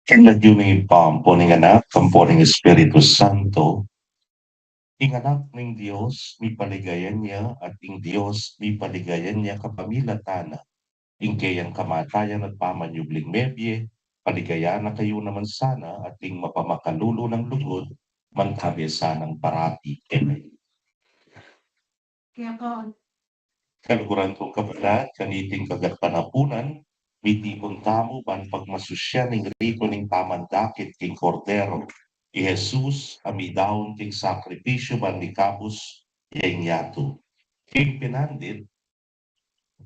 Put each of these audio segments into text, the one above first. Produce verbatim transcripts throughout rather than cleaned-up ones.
King lagyu ning Ibpa, ampo ning Anak, ampo ning Espiritu Santo. Ing Anak ning Dios, mipaligayan ya, at ing Dios, mipaligayan ya kapamilatan na. Ing keyang kamatayan at pamanyubling mebie, paligayan na kayu naman sana, at ing mapamakalulu nang lugud, mantabe sanang parati kekayu. Kaya ka, Kaluguran kung kapatad, kaniting kagatpanapunan, mitipun tamu ban pagmasusyan ing ritu ning pamandakit king Kordero, i Jesus a midaun king sakripisyu ban mikabus ya ing yatu. King pinandit,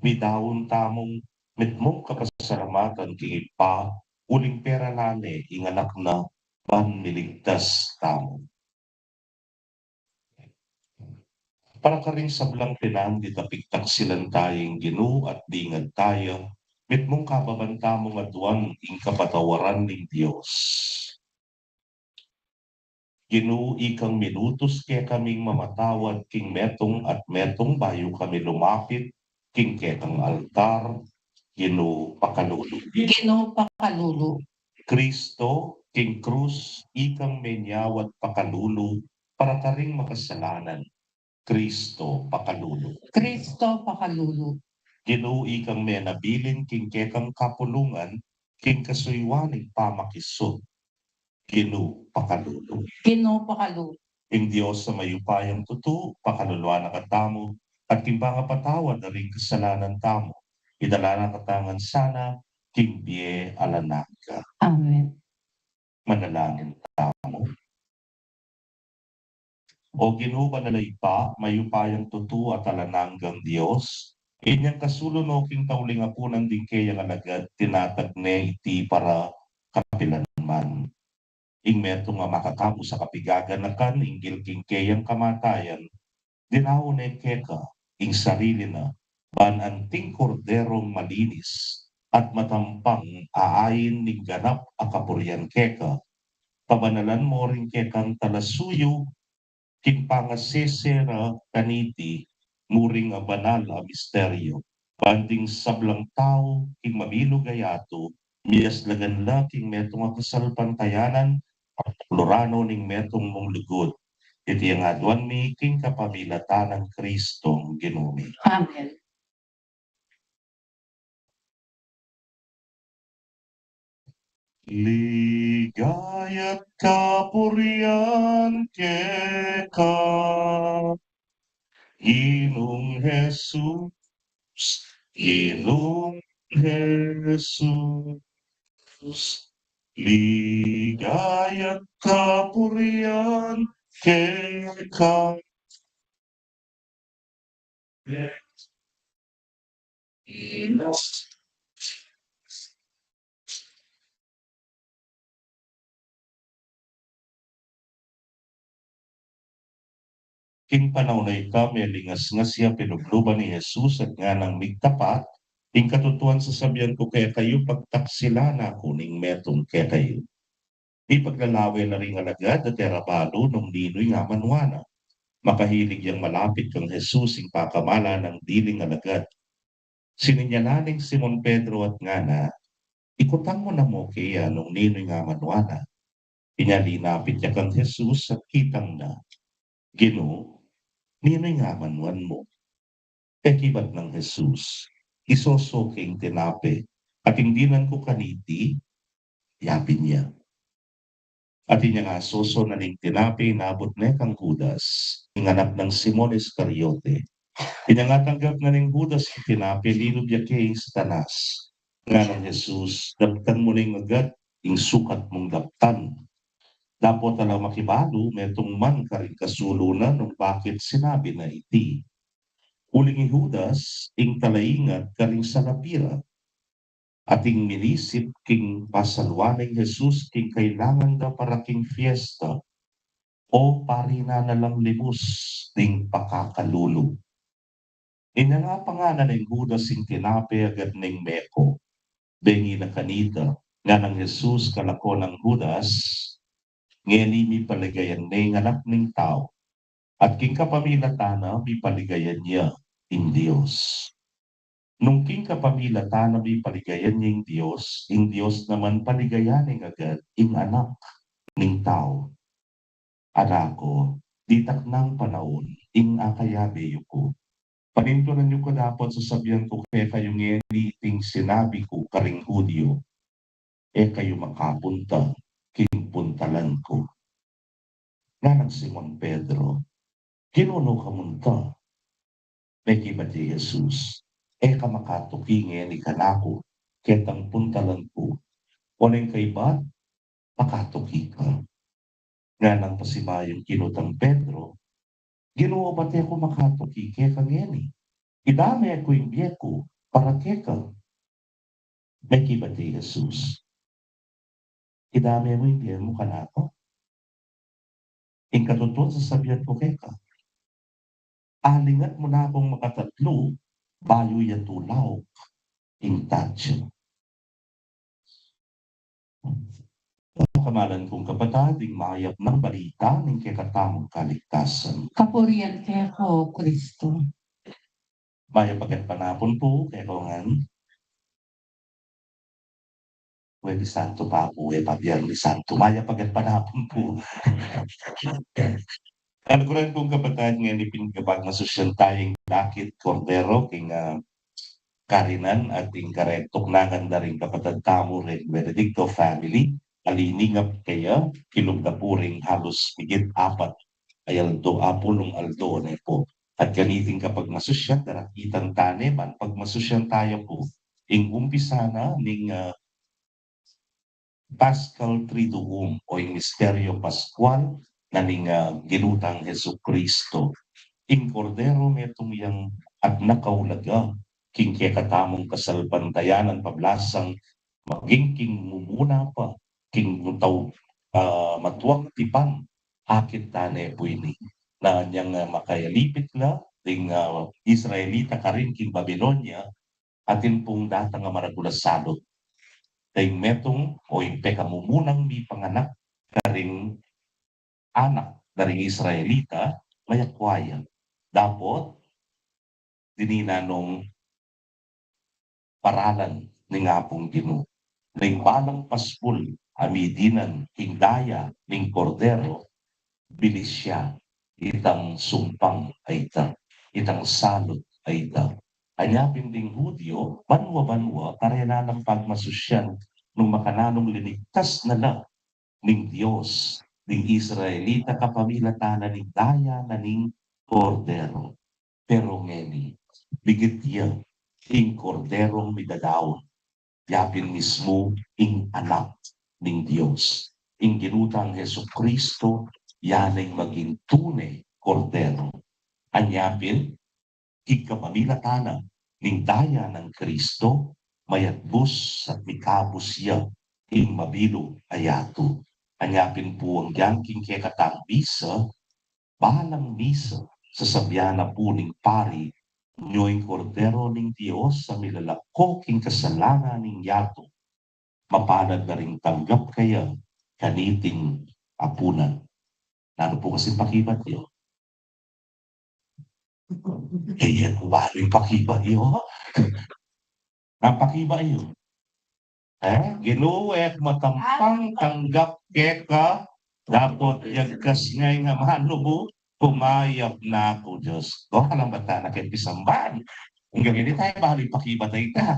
midaun tamung mitmung kapasalamatan king Ibpa, uling pera na ne ing Anak na ban miligtas tamu. Para karing sablang pinandit a pigtaksilan taya ing Ginu at dingad taya, mitmung kababan tamung aduan ing kapatawaran ning Dios. Ginu, ikang minutus kekaming mamatawad king metung at metung bayu kami lumapit king kekang altar, Ginu pakalulu. Ginu pakalulu. Kristo, king krus, ikang menyawad pakalulu para karing makasalanan, Kristo pakalulu. Kristo pakalulu. Ginu, ikang menabilin king kekang kapulungan, king kasuyuan ning pamakisut, Ginu pakalulu. Ginu pakalulu. Ing Dios a mayupayang tutu, pakaluluan na katamu, at king pangapatawad da ring kasalanan tamu, idala na katamu ngan sana king bie alang angga. Amen. Manalangin tamu. O Ginu, banal a Ibpa, mayupayang tutu at alang anggang Dios, inyang kasulun o king tauling apunan ding keyang alagad, tinatag ne iti para kapilanman. Ing metung a makakabus a kapigaganakan, inggil king keyang kamatayan, dinaun ne keka ing sarili na, ban anting korderong malinis at matampang a ain ning ganap a kapurian keka, pabanalan mo ring kekang talasuyu, king pangasese ra kaniti muring a banal a misteryo, ban ding sablang tau king mamilu kayatu, miyaslagan la king metung a kasalpantayanan, lurano ning metung mung lugud. Iti ing aduan mi king kapamilatan nang Kristong Ginu mi. Amen. Ligaya't kapurian keka, Ginung Jesus, Ginung Jesus. Ligaya't kapurian keka. King panaun a ita, melingasngas ya, pilubluban i Jesus at nganang, "Migtapat, ing katutuan sasabian ku kekayu, pagtaksilan na ku ning metung kekayu." Ipaglalawe la ring alagad at e ra balu nung ninu ing amanua na. Makahilig yang malapit kang Jesus ing pakamalan nang diling alagad. Sininyalan neng Simon Pedro at ngana, "Ikutang mu na mu keya nung ninu ing amanua na." Inya linapit ya kang Jesus at kitang na, "Ginu, ninu ing amanuan mu?" Pekibat nang Jesus, "Isoso ke ing tinape," at ing dinan ku kaniti, yabin ya. At inyang asoso na ning tinape, inabut ne kang Judas, ing anak nang Simon Iscariote. Inyang atanggap na ning Judas ing tinape, linub ya ke ing Satanas. Ngana nang Jesus, "Daptan mu ne agad ing sukat mung daptan." Dapot ala makibalu metung man karing kasulu na nung bakit sinabi na iti. Uling i Judas, ing talaingat karing salapira, ating minisip king pasaluan neng Jesus king kailangan da para king fiesta, o parinan na lang limus ding pakakalulu. Inya nga panganan neng Judas ing tinape agad neng meko. Bengi na kanita, ngana nang Jesus kalako nang Judas, "Ngeni mipaligayan ne ing Anak ning Tau, at king kapamilatan na mipaligayan ya ing Dios." Nung king kapamilatan na mi paligayan ning Dios, ing Dios naman paligayan ning agad ing Anak ning Tau. Anak ku, ditak nang panaun ing akayabe yu ku. Panintunan yu ku dapot sasabian ku kekayu ngeni iting sinabi ku karing Judio, e kayu makapunta king puntalan ku. Nganang Simon Pedro, Ginu, nu ka munta? Mekibat ya i Jesus, e ka makatuki ngeni kanaku ketang puntalan ku, o neng kaibat makatuki ka. Nganang pasibayu ning Ginu tang Pedro, Ginu, obat e ku makatuki keka ngeni? Idame ku ing bie ku para keka. Mekibat ya i Jesus, Idame mu ing bie mu kanaku? Ing katutuan sasabian ku keka, alingat mu nakung makatatlu bayu ya tulauk ing tatsu. Kamalan kung kapatad, ing mayap nang balita ning kekatamung kaligtasan. Kapurian keka, O Kristo. Mayap a gatpanapun pu kekayu ngan. Huwebes Santo pa pu, e pa Biernes Santo. Mayap a gatpanapun pu. Kaluguran kung kapatad, ngeni pin kapagmasusyan taya ing dakit Kordero king, ah, karinan at ing karetuk nangan da ring kapatad tamu reng Benedicto family, a liningap kaya kilub da pu ring halus migit apat a aldo, apulung aldo ne pu. At kaniting kapagmasusyan, darakitan tane ban pagmasusyan taya pu ing umpisa na ning, ah, Paschal Triduum o ing misteryo Paskual na ning, ah, Ginu tang Jesucristo. Ing Kordero metung yang anak a ulaga king kekatamung kasalpantayanan pablasang maging king mumuna pa king tau, ah, matuang tipan. Akit tane pu ini na nyang, ah, makayalipit la ding, ah, Israelita karin king Babilonia, atin pung datang a maragul a salut. Ding metung o ing pekamumunang mipanganak karing anak da ring Israelita, mayakwa ya. Dapot dininan nung paralan ning Apung Ginu. Ning balang paskul a midinan king daya ning Kordero, bilis ya itang sumpang a ita, itang salut a ita. Anya pin ding Judio, banua-banua, karela nang pagmasusyan nung makananung linigtas na la ning Dios ding Israelita kapamilatan na ning daya na ning Kordero. Pero ngeni, migit ya ing Korderong midadaun, yapin mismu ing Anak ning Dios, ing Ginu tang Jesucristo, ya neng maging tune Kordero. Anya pin, king kapamilatan na ning daya nang Kristo, mayatbus at mikabus ya ing mabilug a yatu. Anya pin pu, anggang king kekatang misa, balang misa, sasabian na pu ning pari, nyo ing Kordero ning Dios a milalako king kasalanan ning yatu. Mapalad la ring tanggap kaya kaniting apunan. Nanu pu kasing pakibat yu? E, yan pu ba ring pakibat yu? Nanu pakibat yu? E, Ginu, e ku matampang tanggap keka, dapot yagkas ngai nga manubu, kumayap na ku, Dios ku. Kalambat tana keng pisamban. Anggang ini taya balu ing pakibat a ita.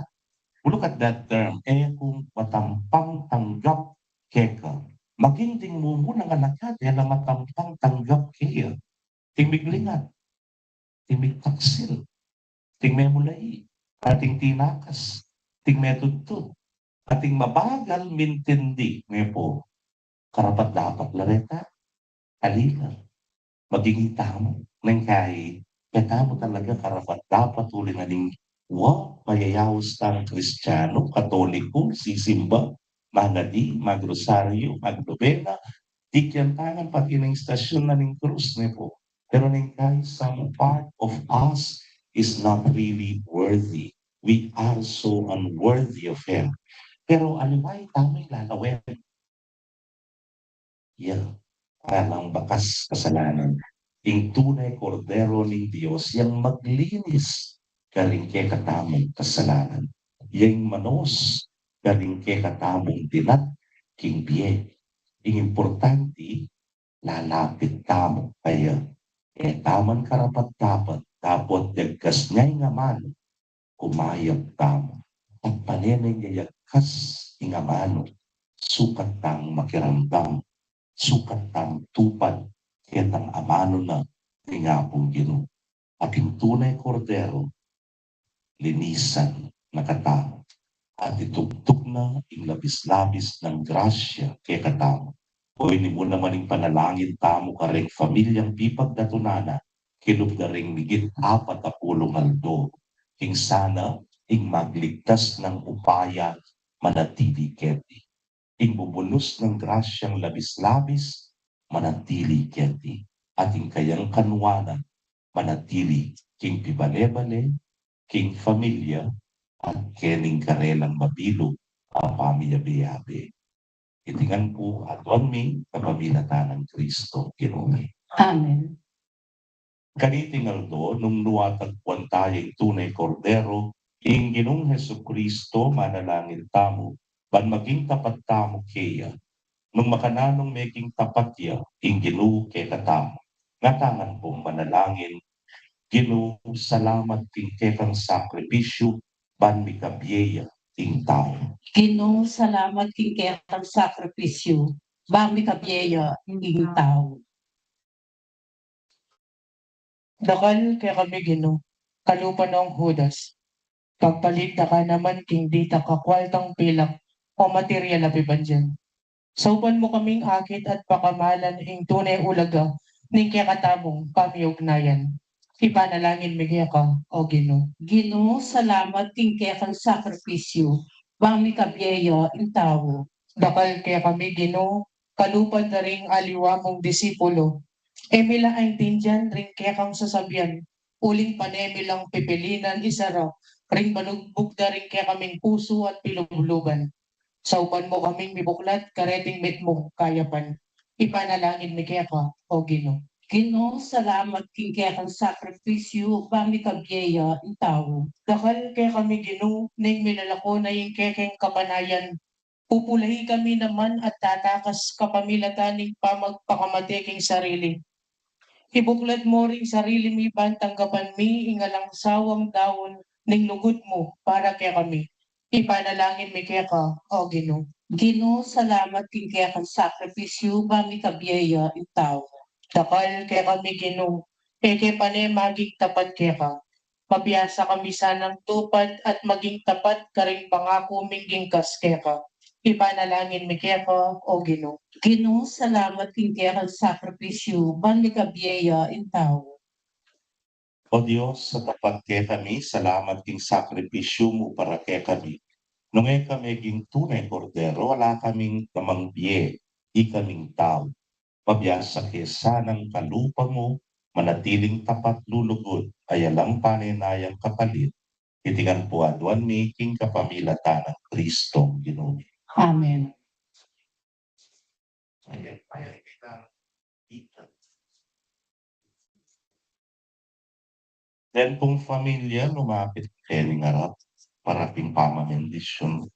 Look at that term, e ku matampang tanggap keka. Maging ding mumunang anak, e la matampang tanggap keya. Ating miglingan, ating migtaksil, ating memulai, ating tinakas, ating metudtud, ating mabagal mintindi, ne pu. Karapat-dapat la reta, ali la. Maging itamu, neng kai, ketamu talaga karapat-dapat uli na ning wa, mayayaus tang Kristiano, Katoliku, sisimba, mangadi, magrosaryu, magnobena, tikian tangan pati ning istasyon na ning krus, ne pu. Pero neng kai, some part of us is not really worthy. We are so unworthy of Him. Pero aliwa itamu ing lalawen ya, alang bakas kasalanan. Ing tune Kordero ning Dios yang maglinis karing kekatamung kasalanan. Yang manos karing kekatamung dinat king bie. Ing importanti, lalapit tamu kaya. E tamu karapat-dapat, dapot yagkas ne ing amanu, kumayap tamu. At pane neng yayagkas ing amanu, sukat tang makiramdam, sukat tang tupad ketang amanu na ning Apung Ginu. At ing tune Kordero, linisan na katamu, at itubtub na ing labis-labis nang grasya kekatamu. Oyni mu naman ing panalangin tamu kareng pamilyang pipagdatunan na, kilub da ring migit apat a pulung aldo, king sana ing magligtas nang upaya manatili keti. Ing bubunus nang grasyang labis-labis manatili keti, at ing kayang kanuanan manatili king pibale-bale, king pamilya, at kening karelang mabilug a pamiyabe-yabe. Iti ngan pu aduan mi kapamilatan nang Kristo Ginu mi. Amen. Kaniting aldo, nung nu tagpuan taya ing tune Kordero, ing Ginung Jesucristo, manalangin tamu, ban maging tapat tamu keya. Nung makananung meging tapat ya ing Ginu kekatamu, ngatamu ngan pung manalangin: Ginu, salamat king kekang sakripisyu, ban mikabie ya ing tau. Ginu, salamat king kekang sakripisyu, ban mikabie ya ing tau. Dakal kekami, Ginu, kalupa nong Judas, pagpalit da ka naman king ditak a kualtang pilak o material a pibandian. Saupan mu kaming akit at pakamalan ing tune ulaga ning kekatamung pamiugnayan. Ipanalangin mi keka, O Ginu. Ginu, salamat king kekang sakripisyu, ban mikabie ya ing tau. Dakal kekami, Ginu, kalupa da ring aliwa mung disipulo. E mi la aintindian ring kekang sasabian, uling pane mi lang pipilinan isara ring balugbug da ring kekaming pusu at pilubluban. Saupan mu kaming mibuklat kareting mitmung kayapan. Ipanalangin mi keka, O Ginu. Ginu, salamat king kekang sakripisyu, ban mikabie ya ing tau. Dakal kekami, Ginu, neng milalako na ing kekeng kapanayan, pupulahi kami naman at tatakas kapamilatan ning pamagpakamate king sarili. Ibuklat mu ring sarili mi ban tanggapan mi ing alang sawang daun ning lugud mu para kekami. Ipanalangin mi keka, O Ginu. Ginu, salamat king kekang sakripisyu, ban mikabie ya ing tau. Dakal kekami, Ginu, e ke pane maging tapat keka. Mabiasa kami sanang tupad at maging tapat karing pangaku ming gingkas keka. Ipanalangin mi keka, O Ginu. Ginu, salamat king kekang sakripisyu, ban mikabie ya ing tau. O Dios a tapat kekami, salamat king sakripisyu mu para kekami. Nung e ka meging tune Kordero, ala kaming namang bie, ikaming tau. Mabiasa ke sanang kalupa mu manatiling tapat lulugud, a alang pane na yang kapalit. Iti ngan pu aduan mi king kapamilatan nang Kristong Ginu mi. Amen. Den pung familia, lumapit keni ngarap para king pamabendisyun.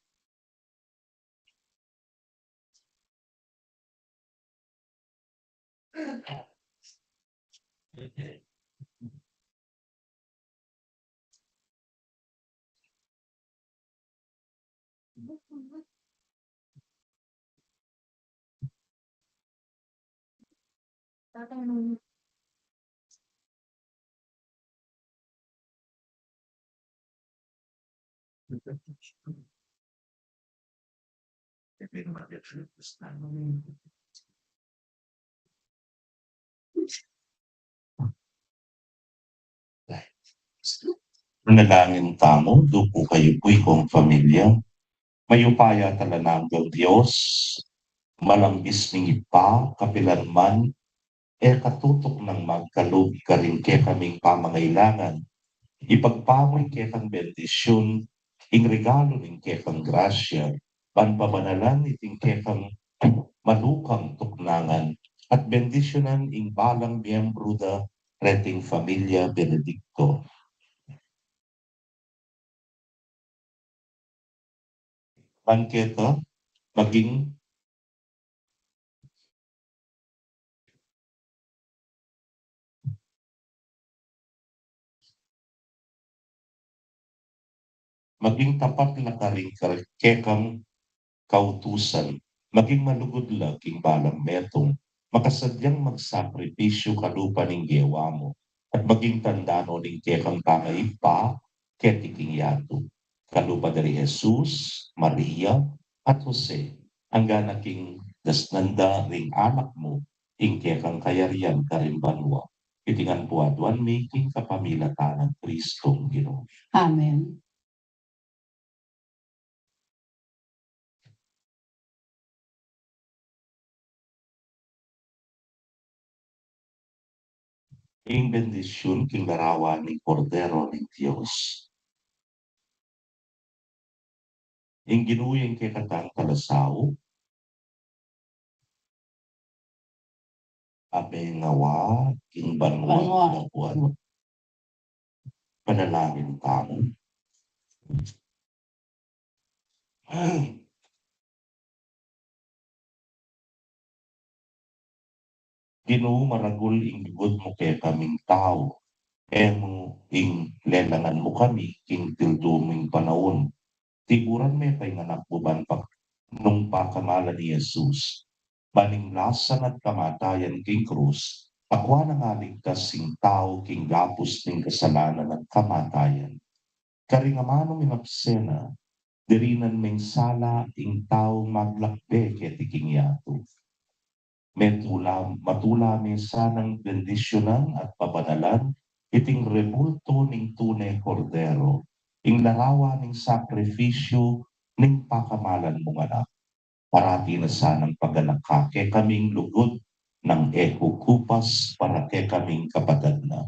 Manalangin tamu, dupu kayu pu ikong familia. Mayupaya at alang anggang Dios, malambis ming Ibpa, kapilan man e ka tutuknang magkalub karing kekaming pamangailangan, ipagpamu ing kekang bendisyun, ing regalu ning kekang grasya, ban pabanalan iting kekang malukang tuknangan, at bendisyunan ing balang miyembru da reting familia Benedicto. Ban keta, maging maging tapat la karing kekang kautusan, maging malugud la king balang metung, makasadyang magsakripisyu kalupa ning gewa mu, at maging tanda no ning kekang pangaibpa keti king yatu. Kalupa da ri Jesus, Maria, at Jose, angga na king dasnan da ring anak mu, ing kekang kayarian karing banua. Iti ngan pu aduan mi king kapamilatan nang Kristong Ginu. Amen. Ing bendisyun king larawan ning Kordero ning Dios. Ing Ginu ing kekatang talasaup, a mengawa king banua. Banua. Banua. Panalangin tamu. Ginu, maragul ing lugud mu kekaming tau, e mu ing lelangan mu kami king tildu ming panaun. Tiburan me pa ing anak mu ban pa nung pakamalan i Jesus, ban ing lasa na at kamatayan king krus, akua nang aligtas ing tau king gapus ning kasalanan at kamatayan. Karing amanung inabsena, dirinan meng sala ing tau maglakbe keti king yatu. Metula, matula me sanang bendisyunan at pabanalan iting rebulto ning tune Kordero, ing larawan ning sakrifisyu ning pakamalan mung anak. Parati na sanang paganaka kekaming lugud nang e kukupas para kekaming kapatad na.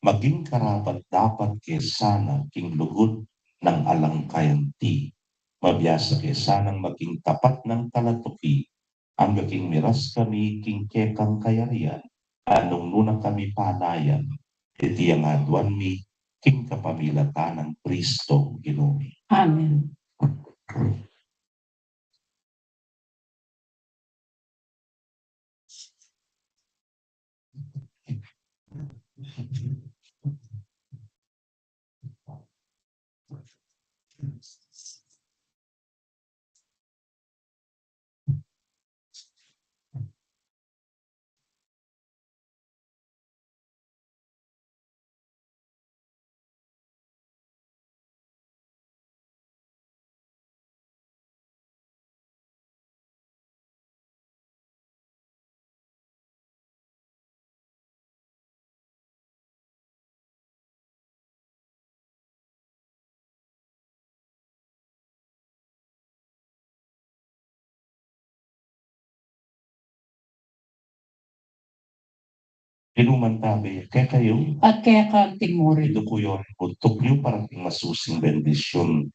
Maging karapat-dapat ke sana king lugud nang alang kayanti. Mabiasa ke sanang maging tapat nang talatuki, angga king miras kami king kekang kayarian, a nung nu na kami panayan, iti ing aduan mi king kapamilatan nang Kristong Ginu mi. Amen. Inuman tabi kekayu. At keka anti murin. Iduku yu ring buntuk yu para king masusing bendisyun.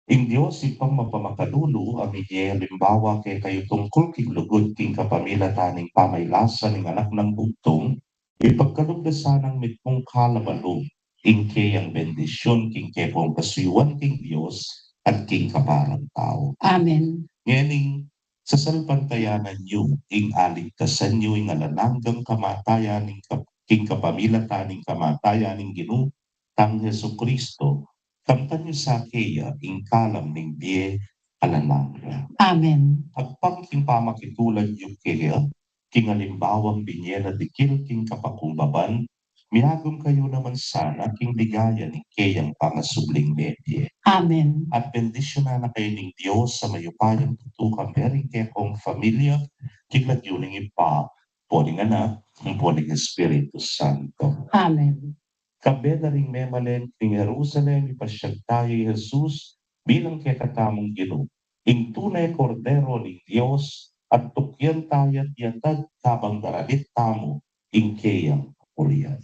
Ing Dios Ibpang mapamakalulu, a minie alimbawa kekayu tungkul king lugud king kapamilatan ning pamailasa ning Anak nang Bugtung, ipagkalub da sanang mitmung kalabalub ing keyang bendisyun king kekong kasuyuan king Dios at king kaparang tau. Amen. Ngening sasalpantayanan yu ing aligtasan yu ing alang anggang kamatayan ning kap-, king kapamilatan ning kamatayan ning Ginu tang Jesucristo, kamtan yu sa keya ing kalam ning bie alang angga. Amen. Agpang king pamakitulad yu keya king alimbawang binie na dikil king kapakumbaban, miagum kayu naman sana king ligaya ning keyang pangasubling mebie. Amen. At bendisyunan na kayu ning Dios a mayupayang tutukan, bering kekong familia, king lagyu ning Ibpa, ampo ning Anak, ampo ning Espiritu Santo. Amen. Kambe da ring memalen king Jerusalem, ipasyag taya i Jesus bilang kekatamung Ginu, ing tune Kordero ning Dios, at tukyan taya at iatad kabang daralit tamu ing keyang kapurian.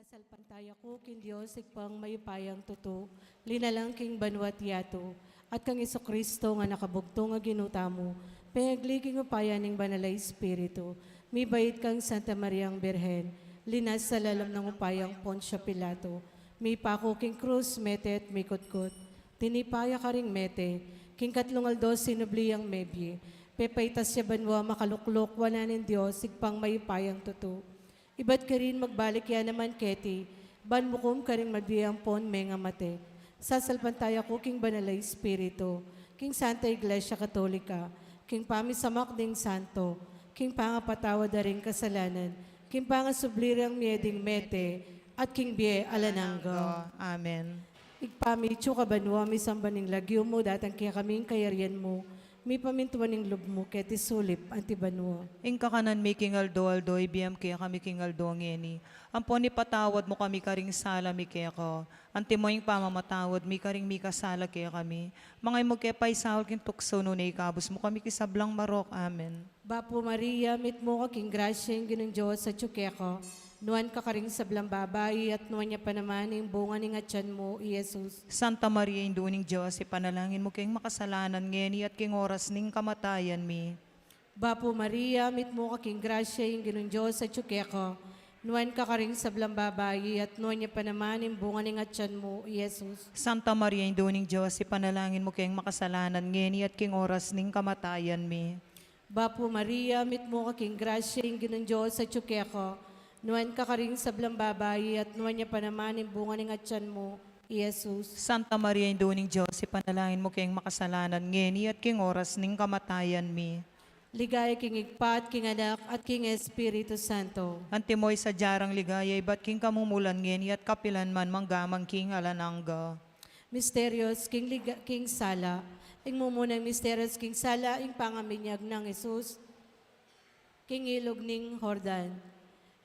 Salpantaya ku king Dios, Ibpang mayupayang tutu, linalang king banua at yatu, at kang Jesucristo nga anak a bugtung a Ginu tamu, pengagli king upaya ning Banal a Espiritu, mibait kang Santa Mariang Birhen, linasa lalam ning upayang Poncio Pilato, mipaku king krus, mete at mikutkut, tinipa ya karing mete, king katlung aldo sinubli yang mebie, pepaitas ya banua, makalukluk wanan ning Dios, Ibpang mayupayang tutu. Ibat karin magbalik ya naman keti, ban mukum karing mabie ampon mengamate. Sasalpantaya ku king Banal a Espiritu, king Santa Iglesia Katolika, king pamisamak ding santo, king pangapatawad da ring kasalanan, king pangasubli rang mie ding mete, at king bie alang angga. Amen. Ibpa mi, atsu ka banua, misamban ing lagyu mu, datang kekami ing kayarian mu, mipamintuan ing lub mu, keti sulip anti banua. Ing kakanan mi king aldo-aldo, ibie mu kekami king aldo ngeni. Ampon ipatawad mu kami karing sala mi keka, anti mo ing pamamatawad mi karing mikasala kekami. Manga e mu ke paisaul king tuksu, nune ikabus mu kami king sablang marok. Amen. Bapu Maria, mitmu ka king grasya, ing Ginung Dios atyu keka. Nuan ka karing sablang babai, at nuan ya pa naman ing bunga ning atian mu, i Jesus. Santa Maria, Indu ning Dios, ipanalangin mu keng makasalanan, ngeni at king oras ning kamatayan mi. Bapu Maria, mitmu ka king grasya, ing Ginung Dios atyu keka. Nuan ka karing sablang babai, at nuan ya pa naman ing bunga ning atian mu, i Jesus. Santa Maria, Indu ning Dios, ipanalangin mu keng makasalanan, ngeni at king oras ning kamatayan mi. Bapu Maria, mitmu ka king grasya, ing Ginung Dios atyu keka. Nuan ka karing sablang babai, at nuan ya pa naman ing bunga ning atian mu, i Jesus. Santa Maria, Indu ning Dios, ipanalangin mu keng makasalanan, ngeni at king oras ning kamatayan mi. Ligaya king Ibpa, at king Anak, at king Espiritu Santo. Antimo ing sadya rang ligaya ibat king kamumulan, ngeni at kapilan man, mangga man king alang angga. Misterios king liga-, king sala. Ing mumunang misterios king sala, ing pangaminyag nang Jesus king ilug ning Jordan.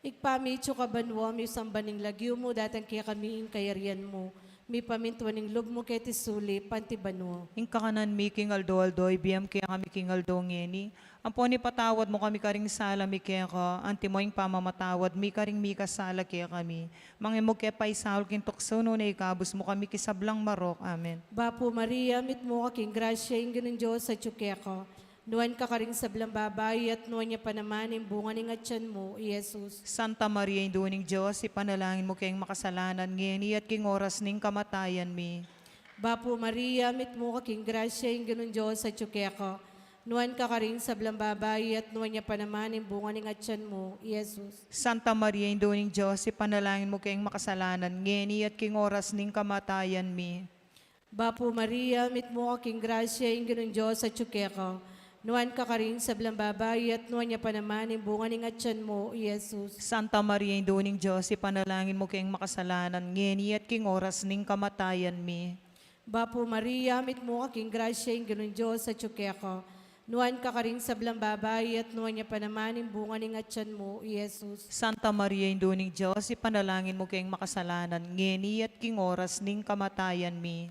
Ibpa mi, atyu ka banua, misamban ing lagyu mu, datang kekami ing kayarian mu, mipamintuan ing lub mu keti sulip anti banua. Ing kakanan mi king aldo-aldo, ibie mu kekami king aldo ngeni. Ampon ipatawad mu kami karing sala mi keka, antimo ing pamamatawad mi karing mikasala kekami. Manga e mu ke paisaul king tuksu, nune ikabus mu kami king sablang marok. Amen. Bapu Maria, mitmu ka king grasya, ing Ginung Dios atyu keka. Nuan ka karing sablang babai, at nuan ya pa naman ing bunga ning atian mu, i Jesus. Santa Maria, Indu ning Dios, ipanalangin mu keng makasalanan, ngeni at king oras ning kamatayan mi. Bapu Maria, mitmu ka king grasya, ing Ginung Dios atyu keka. Nuan ka karing sablang babai, at nuan ya pa naman ing bunga ning atian mu, i Jesus. Santa Maria, Indu ning Dios, ipanalangin mu keng makasalanan, ngeni at king oras ning kamatayan mi. Bapu Maria, mitmu ka king grasya, ing Ginung Dios atyu keka. Nuan ka karing sablang babai, at nuan ya pa naman ing bunga ning atian mu, i Jesus. Santa Maria, Indu ning Dios, ipanalangin mu keng makasalanan, ngeni at king oras ning kamatayan mi. Bapu Maria, mitmu ka king grasya, ing Ginung Dios atyu keka. Nuan ka karing sablang babai, at nuan ya pa naman ing bunga ning atian mu, i Jesus. Santa Maria, Indu ning Dios, ipanalangin mu keng makasalanan, ngeni at king oras ning kamatayan mi.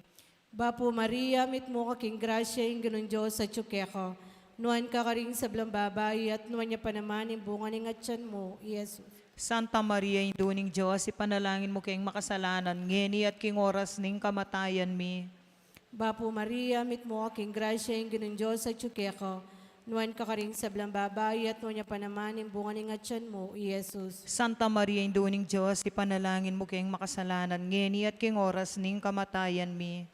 Bapu Maria, mitmu ka king grasya, ing Ginung Dios atyu keka. Nuan ka karing sablang babai, at nuan ya pa naman ing bunga ning atian mu, i Jesus. Santa Maria, Indu ning Dios, ipanalangin mu keng makasalanan, ngeni at king oras ning kamatayan mi. Bapu Maria, mitmu ka king grasya, ing Ginung Dios atyu keka. Nuan ka karing sablang babai, at nuan ya pa naman ing bunga ning atian mu, i Jesus. Santa Maria, Indu ning Dios, ipanalangin mu keng makasalanan, ngeni at king oras ning kamatayan mi.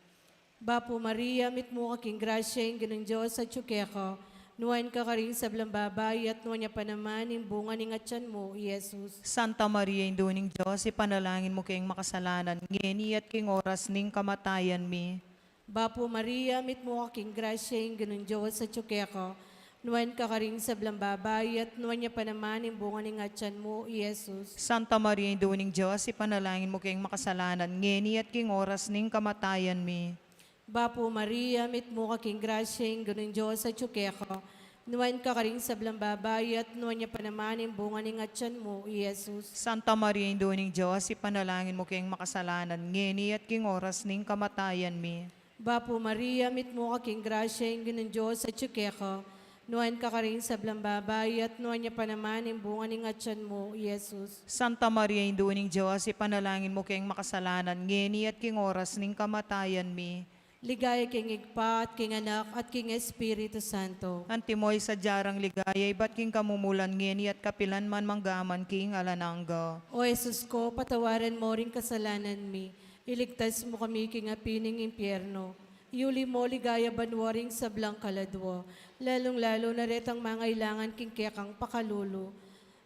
Bapu Maria, mitmu ka king grasya, ing Ginung Dios atyu keka. Nuan ka karing sablang babai, at nuan ya pa naman ing bunga ning atian mu, i Jesus. Santa Maria, Indu ning Dios, ipanalangin mu keng makasalanan, ngeni at king oras ning kamatayan mi. Bapu Maria, mitmu ka king grasya, ing Ginung Dios atyu keka. Nuan ka karing sablang babai, at nuan ya pa naman ing bunga ning atian mu, i Jesus. Santa Maria, Indu ning Dios, ipanalangin mu keng makasalanan, ngeni at king oras ning kamatayan mi. Bapu Maria, mitmu ka king grasya, ing Ginung Dios atyu keka. Nuan ka karing sablang babai, at nuan ya pa naman ing bunga ning atian mu, i Jesus. Santa Maria, Indu ning Dios, ipanalangin mu keng makasalanan, ngeni at king oras ning kamatayan mi. Bapu Maria, mitmu ka king grasya, ing Ginung Dios atyu keka. Nuan ka karing sablang babai, at nuan ya pa naman ing bunga ning atyan mu, i Jesus. Santa Maria, Indu ning Dios, ipanalangin mu keng makasalanan, ngeni at king oras ning kamatayan mi. Ligaya king Ibpa, at king Anak, at king Espiritu Santo. Antimo ing sadya rang ligaya, ibat king kamumulan, ngeni at kapilan man, manggaman king alang angga. O Jesus ko, patawaran mo ring kasalanan mi, iligtas mo kami king api ning impyerno, iuli mo king ligaya banua ring sablang kaladua, lalung-lalu na retang mangailangan king kekang pakalulu.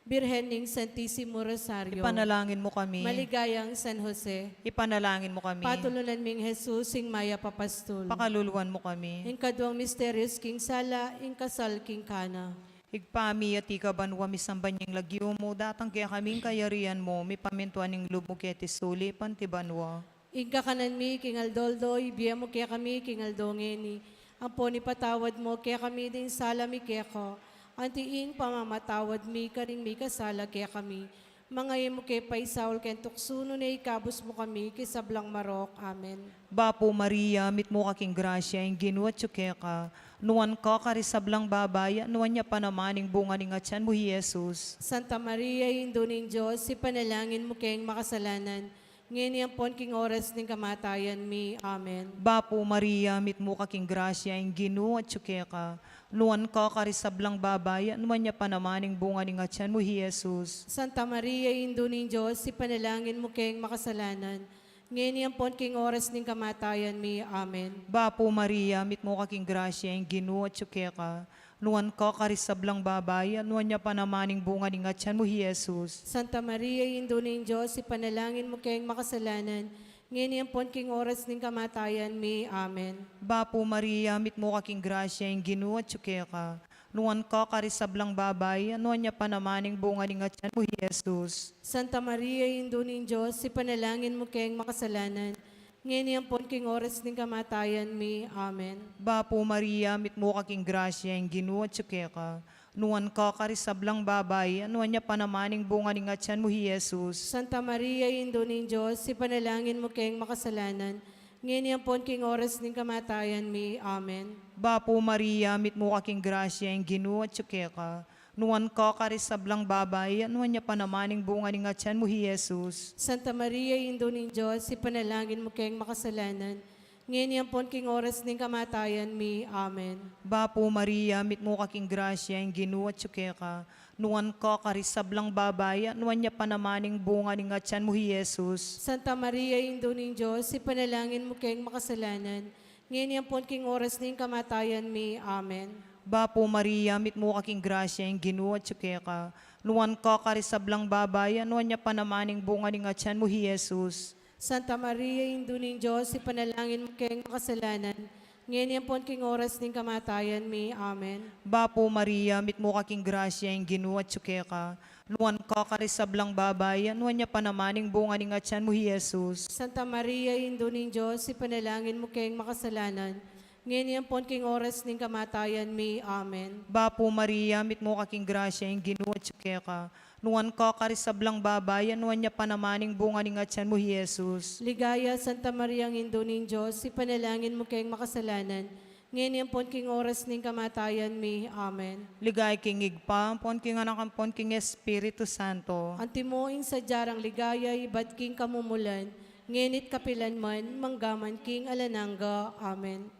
Birhen ning Santisimo Rosario. Ipanalangin mu kami. Maligayang San Jose. Ipanalangin mu kami. Patulunan ming Jesus, ing mayap a pastul. Pakaluluan mu kami. Ing kaduang misterios king sala, ing kasal king Cana. Ibpa mi, atiu ka banua, misamban ya ing lagyu mu, datang kekami ing kayarian mu, mipamintuan ing lub mu keti sulip anti banua. Ing kakanan mi king aldo-aldo, ibie mu kekami king aldo ngeni. Ampon ipatawad mu kekami ding sala mi keka, anti ing pamamatawad mi karing mikasala kekami. Manga e mu ke paisaul king tuksu, nune ikabus mu kami king sablang marok. Amen. Bapu Maria, mitmu ka king grasya, ing Ginu atyu keka. Nuan ka karing sablang babai, at nuan ya pa naman ing bunga ning atyan mu, i Jesus. Santa Maria, Indu ning Dios, ipanalangin mu keng makasalanan, ngeni ampon king oras ning kamatayan mi. Amen. Bapu Maria, mitmu ka king grasya, ing Ginu atyu keka. Nuan ka karing sablang babai, at nuan ya pa naman ing bunga ning atyan mu, i Jesus. Santa Maria, Indu ning Dios, ipanalangin mu keng makasalanan, ngeni ampon king oras ning kamatayan mi. Amen. Bapu Maria, mitmu ka king grasya, ing Ginu atyu keka. Nuan ka karing sablang babai, at nuan ya pa naman ing bunga ning atyan mu, i Jesus. Santa Maria, Indu ning Dios, ipanalangin mu keng makasalanan, ngeni ampon king oras ning kamatayan mi. Amen. Bapu Maria, mitmu ka king grasya, ing Ginu atyu keka. Nuan ka karing sablang babai, at nuan ya pa naman ing bunga ning atyan mu, i Jesus. Santa Maria, Indu ning Dios, ipanalangin mu keng makasalanan, ngeni ampon king oras ning kamatayan mi. Amen. Bapu Maria, mitmu ka king grasya, ing Ginu atyu keka. Nuan ka karing sablang babai, at nuan ya pa naman ing bunga ning atyan mu, i Jesus. Santa Maria, Indu ning Dios, ipanalangin mu keng makasalanan, ngeni ampon king oras ning kamatayan mi. Amen. Bapu Maria, mitmu ka king grasya, ing Ginu atyu keka. Nuan ka karing sablang babai, at nuan ya pa naman ing bunga ning atyan mu, i Jesus. Santa Maria, Indu ning Dios, ipanalangin mu keng makasalanan, ngeni ampon king oras ning kamatayan mi. Amen. Bapu Maria, mitmu ka king grasya, ing Ginu atyu keka. Nuan ka karing sablang babai, at nuan ya pa naman ing bunga ning atyan mu, i Jesus. Santa Maria, Indu ning Dios, ipanalangin mu keng makasalanan, ngeni ampon king oras ning kamatayan mi. Amen. Bapu Maria, mitmu ka king grasya, ing Ginu atyu keka. Nuan ka karing sablang babai, at nuan ya pa naman ing bunga ning atyan mu, i Jesus. Santa Maria, Indu ning Dios, ipanalangin mu keng makasalanan, ngeni ampon king oras ning kamatayan mi. Amen. Bapu Maria, mitmu ka king grasya, ing Ginu atyu keka. Nuan ka karing sablang babai, at nuan ya pa naman ing bunga ning atyan mu, i Jesus. Santa Maria, Indu ning Dios, ipanalangin mu keng makasalanan, ngeni ampon king oras ning kamatayan mi. Amen. Bapu Maria, mitmu ka king grasya, ing Ginu atyu keka. Nuan ka karing sablang babai, at nuan ya pa naman ing bunga ning atyan mu, i Jesus. Ligaya, Santa Maria, Indu ning Dios, ipanalangin mu keng makasalanan, ngeni ampon king oras ning kamatayan mi. Amen. Ligaya king Ibpa, ampon king Anak, ampon king Espiritu Santo. Antimo ing sadya rang ligaya ibat king kamumulan, ngeni't kapilan man, manggaman king alang angga. Amen.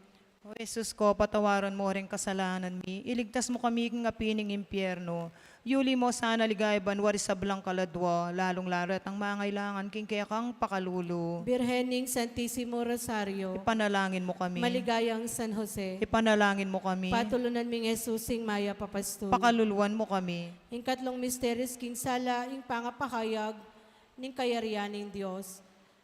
O Jesus ko, patawaran mo ring kasalanan mi, iligtas mo kami king api ning impyerno, yuli mo sana king ligaya banua ring sablang kaladua, lalung-lalu retang mangailangan king kekang pakalulu. Birhen ning Santisimo Rosario. Ipanalangin mo kami. Maligayang San Jose. Ipanalangin mo kami. Patulunan ming Jesus, ing mayap a pastul. Pakaluluan mo kami. Ing katlung misterios king sala, ing pangapahayag ning kayarian ning Dios.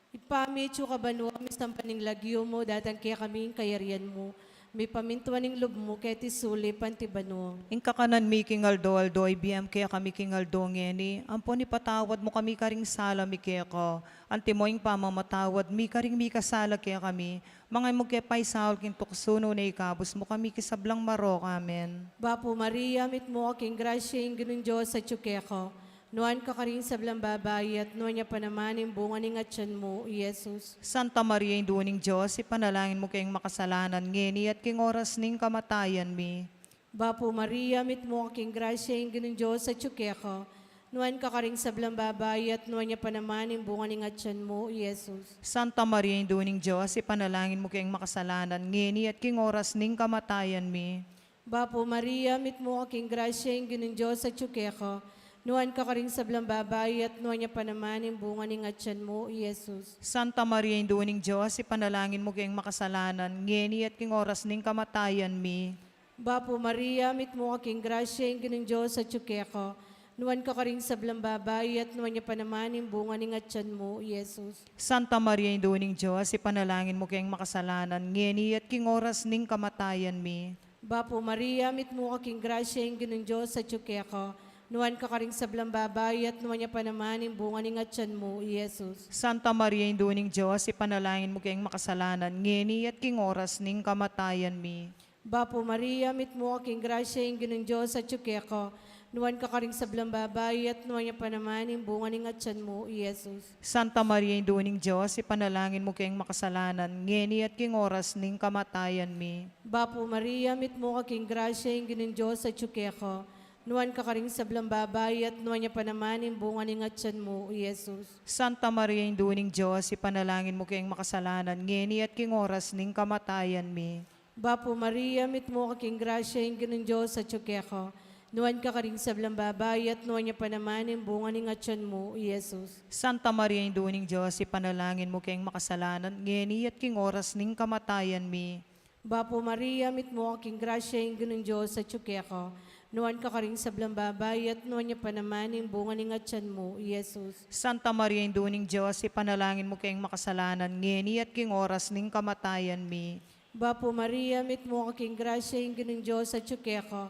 Ibpa mi, atsu ka banua, misamban ing lagyu mu, datang kekami ing kayarian mu, mipamintuan ing lub mu keti sulip anti banua. Ing kakanan mi king aldo-aldo, ibie mu kekami king aldo ngeni, ampon ipatawad mu kami karing sala mi keka, antimo ing pamamatawad mi karing mikasala kekami, manga e mu ke paisaul king tuksu, nune ikabus mu kami king sablang marok. Amen. Bapu Maria, mitmu ka king grasya, ing Ginung Dios atyu keka. Nuan ka karing sablang babai, at nuan ya pa naman ing bunga ning atyan mu, i Jesus. Santa Maria, Indu ning Dios, ipanalangin mu keng makasalanan, ngeni at king oras ning kamatayan mi. Bapu Maria, mitmu ka king grasya, ing Ginung Dios atyu keka. Nuan ka karing sablang babai, at nuan ya pa naman ing bunga ning atyan mu, i Jesus. Santa Maria, Indu ning Dios, ipanalangin mu keng makasalanan, ngeni at king oras ning kamatayan mi. Bapu Maria, mitmu ka king grasya, ing Ginung Dios atyu keka. Nuan ka karing sablang babai, at nuan ya pa naman ing bunga ning atyan mu, i Jesus. Santa Maria, Indu ning Dios, ipanalangin mu keng makasalanan, ngeni at king oras ning kamatayan mi. Bapu Maria, mitmu ka king grasya, ing Ginung Dios atyu keka. Nuan ka karing sablang babai, at nuan ya pa naman ing bunga ning atyan mu, i Jesus. Santa Maria, Indu ning Dios, ipanalangin mu keng makasalanan, ngeni at king oras ning kamatayan mi. Bapu Maria, mitmu ka king grasya, ing Ginung Dios atyu keka. Nuan ka karing sablang babai, at nuan ya pa naman ing bunga ning atyan mu, i Jesus. Santa Maria, Indu ning Dios, ipanalangin mu keng makasalanan, ngeni at king oras ning kamatayan mi. Bapu Maria, mitmu ka king grasya, ing Ginung Dios atyu keka. Nuan ka karing sablang babai, at nuan ya pa naman ing bunga ning atyan mu, i Jesus. Santa Maria, Indu ning Dios, ipanalangin mu keng makasalanan, ngeni at king oras ning kamatayan mi. Bapu Maria, mitmu ka king grasya, ing Ginung Dios atyu keka. Nuan ka karing sablang babai, at nuan ya pa naman ing bunga ning atyan mu, i Jesus. Santa Maria, Indu ning Dios, ipanalangin mu keng makasalanan, ngeni at king oras ning kamatayan mi. Bapu Maria, mitmu ka king grasya, ing Ginung Dios atyu keka. Nuan ka karing sablang babai, at nuan ya pa naman ing bunga ning atyan mu, i Jesus. Santa Maria, Indu ning Dios, ipanalangin mu keng makasalanan, ngeni at king oras ning kamatayan mi. Bapu Maria, mitmu ka king grasya, ing Ginung Dios atyu keka. Nuan ka karing sablang babai, at nuan ya pa naman ing bunga ning atyan mu, i Jesus. Santa Maria, Indu ning Dios, ipanalangin mu keng makasalanan, ngeni at king oras ning kamatayan mi. Bapu Maria, mitmu ka king grasya, ing Ginung Dios atyu keka.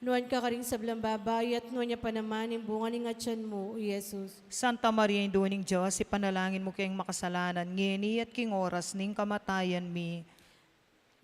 Nuan ka karing sablang babai, at nuan ya pa naman ing bunga ning atyan mu, i Jesus. Santa Maria, Indu ning Dios, ipanalangin mu keng makasalanan, ngeni at king oras ning kamatayan mi.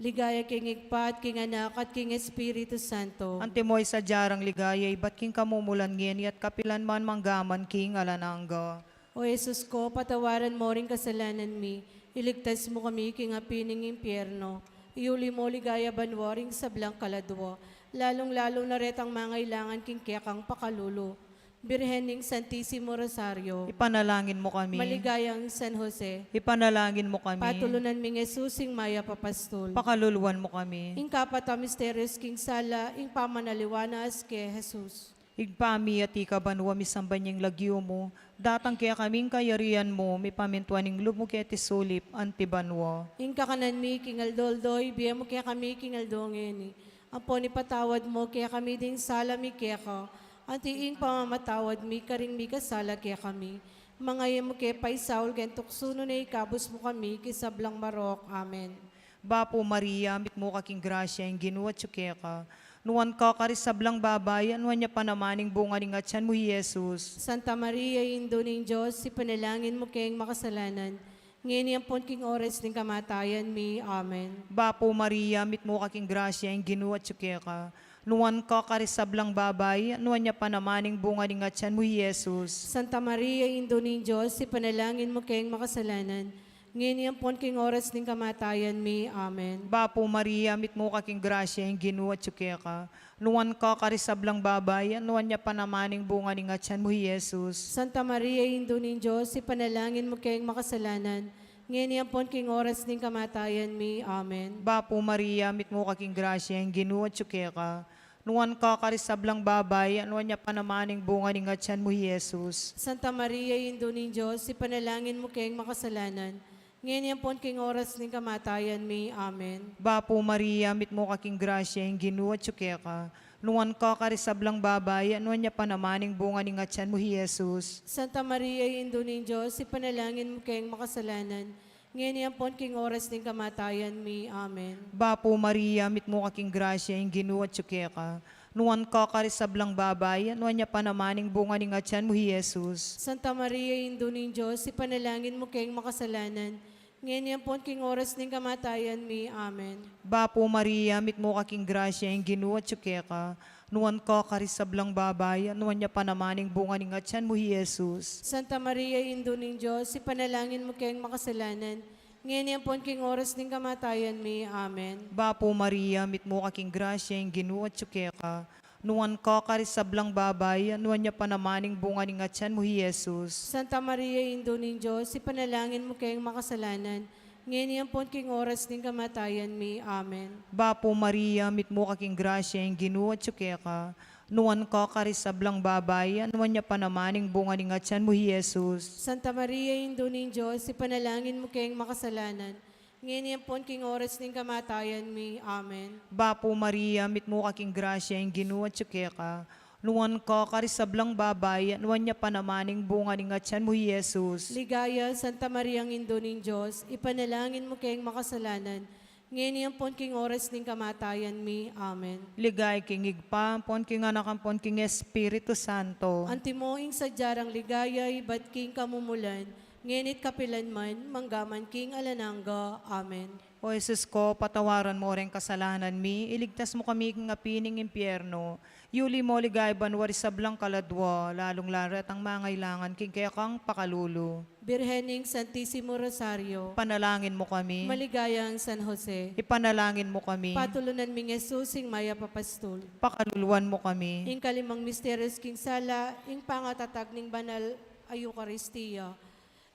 Ligaya king Ibpa, at king Anak, at king Espiritu Santo. Antimo ing sadya rang ligaya ibat king kamumulan, ngeni at kapilan man, manggaman king alang angga. O Jesus ko, patawaran mo ring kasalanan mi, iligtas mo kami king api ning impyerno, iuli mo king ligaya banua ring sablang kaladua, lalung-lalu na retang mangailangan king kekang pakalulu. Birhen ning Santisimo Rosario. Ipanalangin mo kami. Maligayang San Jose. Ipanalangin mo kami. Patulunan ming Jesus, ing mayap a pastul. Pakaluluan mo kami. Ing kapat a misteryus king sala, ing pamanaliwalas kang Jesus. Ibpa mi, atiu ka banua, misamban ya ing lagyu mu, datang kekami ing kayarian mu, mipamintuan ing lub mu keti sulip anti banua. Ing kakanan mi king aldo-aldo, ibie mu kekami king aldo ngeni. Ampon ipatawad mu kekami ding sala mi keka, anti ing pamamatawad mi karing mikasala kekami. Manga e mu ke paisaul king tuksu, nune ikabus mu kami king sablang marok. Amen. Bapu Maria, mitmu ka king grasya, ing Ginu atyu keka. Nuan ka karing sablang babai, at nuan ya pa naman ing bunga ning atyan mu, i Jesus. Santa Maria, Indu ning Dios, ipanalangin mu keng makasalanan, ngeni ampon king oras ning kamatayan mi. Amen. Bapu Maria, mitmu ka king grasya, ing Ginu atyu keka. Nuan ka karing sablang babai, at nuan ya pa naman ing bunga ning atyan mu, i Jesus. Santa Maria, Indu ning Dios, ipanalangin mu keng makasalanan, ngeni ampon king oras ning kamatayan mi. Amen. Bapu Maria, mitmu ka king grasya, ing Ginu atyu keka. Nuan ka karing sablang babai, at nuan ya pa naman ing bunga ning atyan mu, i Jesus. Santa Maria, Indu ning Dios, ipanalangin mu keng makasalanan, ngeni ampon king oras ning kamatayan mi. Amen. Bapu Maria, mitmu ka king grasya, ing Ginu atyu keka. Nuan ka karing sablang babai, at nuan ya pa naman ing bunga ning atyan mu, i Jesus. Santa Maria, Indu ning Dios, ipanalangin mu keng makasalanan, ngeni ampon king oras ning kamatayan mi. Amen. Bapu Maria, mitmu ka king grasya, ing Ginu atyu keka. Nuan ka karing sablang babai, at nuan ya pa naman ing bunga ning atyan mu, i Jesus. Santa Maria, Indu ning Dios, ipanalangin mu keng makasalanan, ngeni ampon king oras ning kamatayan mi. Amen. Bapu Maria, mitmu ka king grasya, ing Ginu atyu keka. Nuan ka karing sablang babai, at nuan ya pa naman ing bunga ning atyan mu, i Jesus. Santa Maria, Indu ning Dios, ipanalangin mu keng makasalanan, ngeni ampon king oras ning kamatayan mi. Amen. Bapu Maria, mitmu ka king grasya, ing Ginu atyu keka. Nuan ka karing sablang babai, at nuan ya pa naman ing bunga ning atyan mu, i Jesus. Santa Maria, Indu ning Dios, ipanalangin mu keng makasalanan, Ngeni ampon king oras ning kamatayan mi. Amen. Bapu Maria, mitmu ka king grasya, ing Ginu atyu keka. Nuan ka karing sablang babai, at nuan ya pa naman ing bunga ning atyan mu, i Jesus. Santa Maria, Indu ning Dios, ipanalangin mu keng makasalanan, ngeni ampon king oras ning kamatayan mi. Amen. Bapu Maria, mitmu ka king grasya, ing Ginu atyu keka. Nuan ka karing sablang babai, at nuan ya pa naman ing bunga ning atyan mu, i Jesus. Santa Maria, Indu ning Dios, ipanalangin mu keng makasalanan, ngeni ampon king oras ning kamatayan mi. Amen. Bapu Maria, mitmu ka king grasya, ing Ginu atyu keka. Nuan ka karing sablang babai, at nuan ya pa naman ing bunga ning atyan mu, i Jesus. Ligaya, Santa Maria, Indu ning Dios, ipanalangin mu keng makasalanan, ngeni ampon king oras ning kamatayan mi. Amen. Ligaya king Ibpa, ampon king Anak, ampon king Espiritu Santo. Antimo ing sadya rang ligaya ibat king kamumulan, ngeni't kapilan man, manggaman king alang angga. Amen. O Jesus ko, patawaran mu reng kasalanan mi, iligtas mu kami king api ning impyerno, yuli mu king ligaya banua ring sablang kaladua, lalung-lalu retang mangailangan king kekang pakalulu. Birhen ning Santisimo Rosario. Ipanalangin mu kami. Maligayang San Jose. Ipanalangin mu kami. Patulunan ming Jesus ing mayap a pastul. Pakaluluan mu kami. Ing kalimang misteryos king sala, ing pangatatag ning banal a Eukaristia.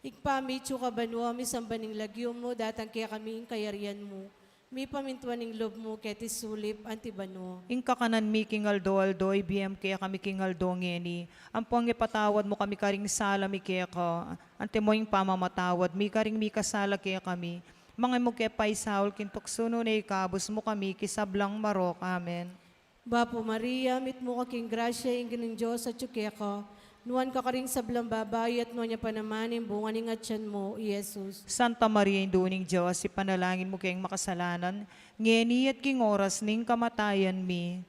Ibpa mi atsu ka banua, misamban ing lagyu mu, datang kekami ing kayarian mu. Mipamintuan ing lub mu keti sulip anti banua. Ing kakanan mi king aldo-aldo, ibie mu kekami king aldo ngeni. Ampon ipatawad mu kami karing sala mi keka, antimo ing pamamatawad mi karing mikasala kekami. Manga e mu ke paisaul king tuksu, nune ikabus mu kami king sablang marok. Amen. Bapu Maria, mitmu ka king grasya, ing Ginung Dios atyu keka. Nuan ka karing sablang babai, at nuan ya pa naman ing bunga ning atyan mu, i Jesus. Santa Maria, Indu ning Dios, ipanalangin mu keng makasalanan, ngeni at king oras ning kamatayan mi.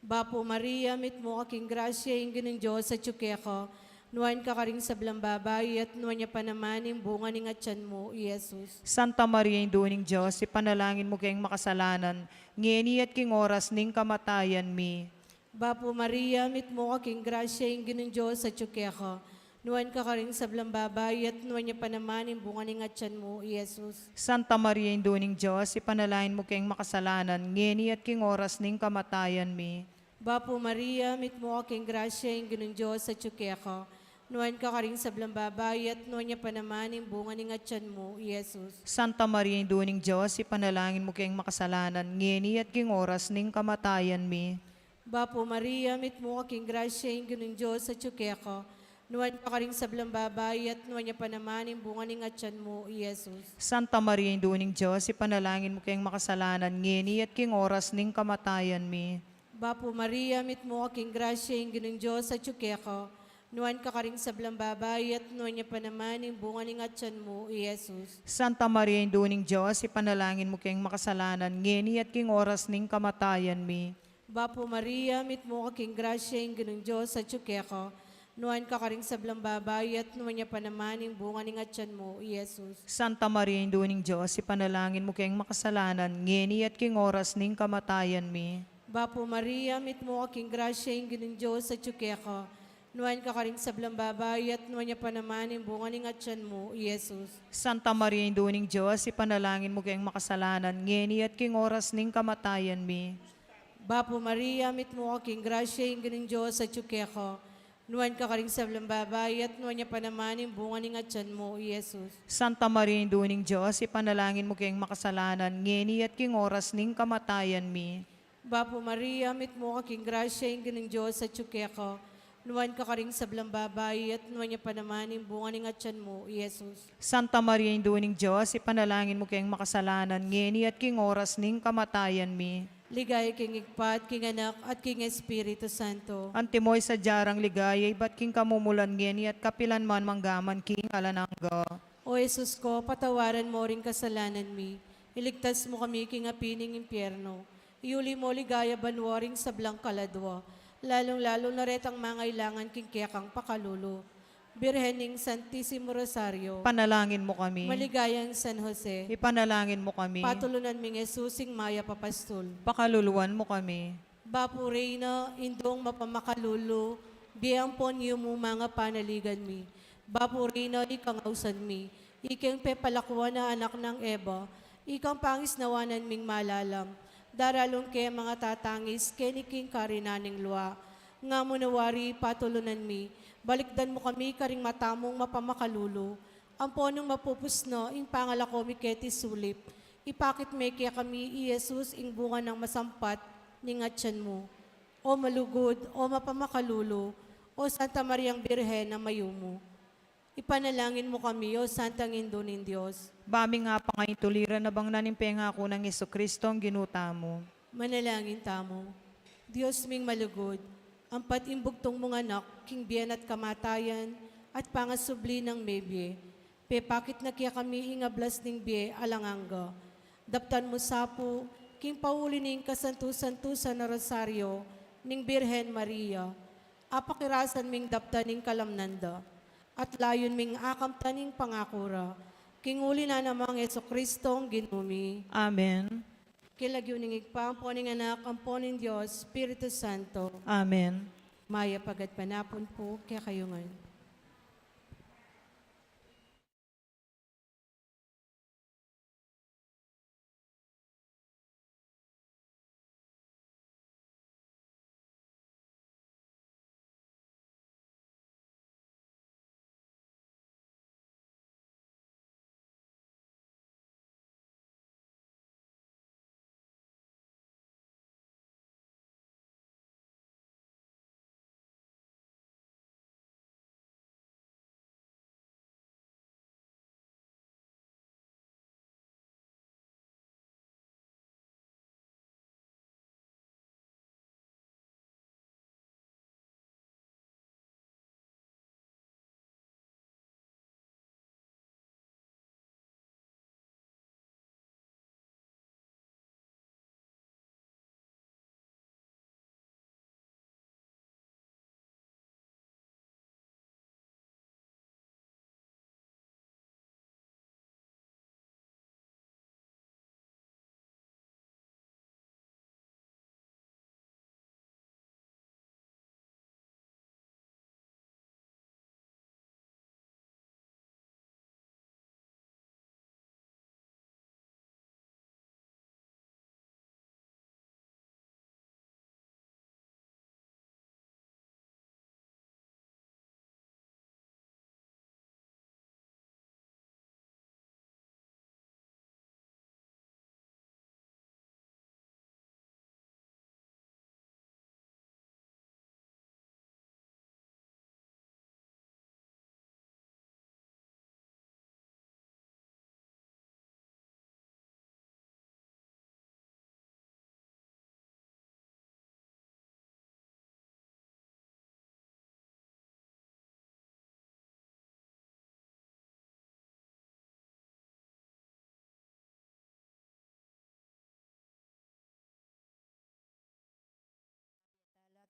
Bapu Maria, mitmu ka king grasya, ing Ginung Dios atyu keka. Nuan ka karing sablang babai, at nuan ya pa naman ing bunga ning atyan mu, i Jesus. Santa Maria, Indu ning Dios, ipanalangin mu keng makasalanan, ngeni at king oras ning kamatayan mi. Bapu Maria, mitmu ka king grasya, ing Ginung Dios atyu keka. Nuan ka karing sablang babai, at nuan ya pa naman ing bunga ning atyan mu, i Jesus. Santa Maria, Indu ning Dios, ipanalangin mu keng makasalanan, ngeni at king oras ning kamatayan mi. Bapu Maria, mitmu ka king grasya, ing Ginung Dios atyu keka. Nuan ka karing sablang babai, at nuan ya pa naman ing bunga ning atyan mu, i Jesus. Santa Maria, Indu ning Dios, ipanalangin mu keng makasalanan, ngeni at king oras ning kamatayan mi. Bapu Maria, mitmu ka king grasya, ing Ginung Dios atyu keka. Nuan ka karing sablang babai, at nuan ya pa naman ing bunga ning atyan mu, i Jesus. Santa Maria, Indu ning Dios, ipanalangin mu keng makasalanan, ngeni at king oras ning kamatayan mi. Bapu Maria, mitmu ka king grasya, ing Ginung Dios atyu keka. Nuan ka karing sablang babai, at nuan ya pa naman ing bunga ning atyan mu, i Jesus. Santa Maria, Indu ning Dios, ipanalangin mu keng makasalanan, ngeni at king oras ning kamatayan mi. Bapu Maria, mitmu ka king grasya, ing Ginung Dios atyu keka. Nuan ka karing sablang babai, at nuan ya pa naman ing bunga ning atyan mu, i Jesus. Santa Maria, Indu ning Dios, ipanalangin mu keng makasalanan, ngeni at king oras ning kamatayan mi. Bapu Maria, mitmu ka king grasya, ing Ginung Dios atyu keka. Nuan ka karing sablang babai, at nuan ya pa naman ing bunga ning atyan mu, i Jesus. Santa Maria, Indu ning Dios, ipanalangin mu keng makasalanan, ngeni at king oras ning kamatayan mi. Bapu Maria, mitmu ka king grasya, ing Ginung Dios atyu keka. Nuan ka karing sablang babai, at nuan ya pa naman ing bunga ning atyan mu, i Jesus. Santa Maria, Indu ning Dios, ipanalangin mu keng makasalanan, ngeni at king oras ning kamatayan mi. Bapu Maria, mitmu ka king grasya, ing Ginung Dios atyu keka. Nuan ka karing sablang babai, at nuan ya pa naman ing bunga ning atyan mu, i Jesus. Santa Maria, Indu ning Dios, ipanalangin mu keng makasalanan, ngeni at king oras ning kamatayan mi. Ligaya king Ibpa, at king Anak, at king Espiritu Santo. Antimo ing sadya rang ligaya ibat king kamumulan, ngeni at kapilan man, manggaman king alang angga. O Jesus ko, patawaran mu ring kasalanan mi, iligtas mu kami king api ning impyerno, iuli mu king ligaya banua ring sablang kaladua, lalung-lalu na retang mangailangan king kekang pakalulu. Birhen ning Santisimo Rosario. Ipanalangin mu kami. Maligayang San Jose. Ipanalangin mu kami. Patulunan ming Jesus ing mayap a pastul. Pakaluluan mu kami. Bapu Reyna, Indung mapamakalulu, bie ampon yumu manga panaligan mi. Bapu Reyna, ikangausan mi, Ikeng pepalakuan a anak nang Eva, ikang pangisnawanan ming malalam, daralung ke mangatatangis keni king karinan ning lua. Nga mu na wari patulunan mi, balikdan mu kami karing mata mung mapamakalulu, ampo nung mapupus na ing pangalako mi keti sulip, ipakit me kekami i Jesus ing bunga nang masampat ning atian mu. O malugud, o mapamakalulu, o Santa Mariang Birhen a mayumu. Ipanalangin mu kami, O Santang Indu ning Dios. Ba ming apangaintuliran a bangnan ing pengaku nang Jesucristo a Ginu tamu. Manalangin tamu. Dios ming malugud, ampat ing bugtung mung Anak, king bie na at kamatayan, at pangasubli nang mebie, pepakit na kekami ing ablas ning bie alang angga. Daptan mu sa pu, king pauli ning kasantu-santusan a Rosario ning Birhen Maria, apakirasan ming daptan ing kalamnan da, at layun ming akamtan ing pangaku ra, king uli na nang Jesucristo a Ginu mi. Amen. King lagyu ning Ibpa, ampo ning Anak, ampo ning Dios Espiritu Santo. Amen. Mayap a gatpanapun pu kekayu ngan.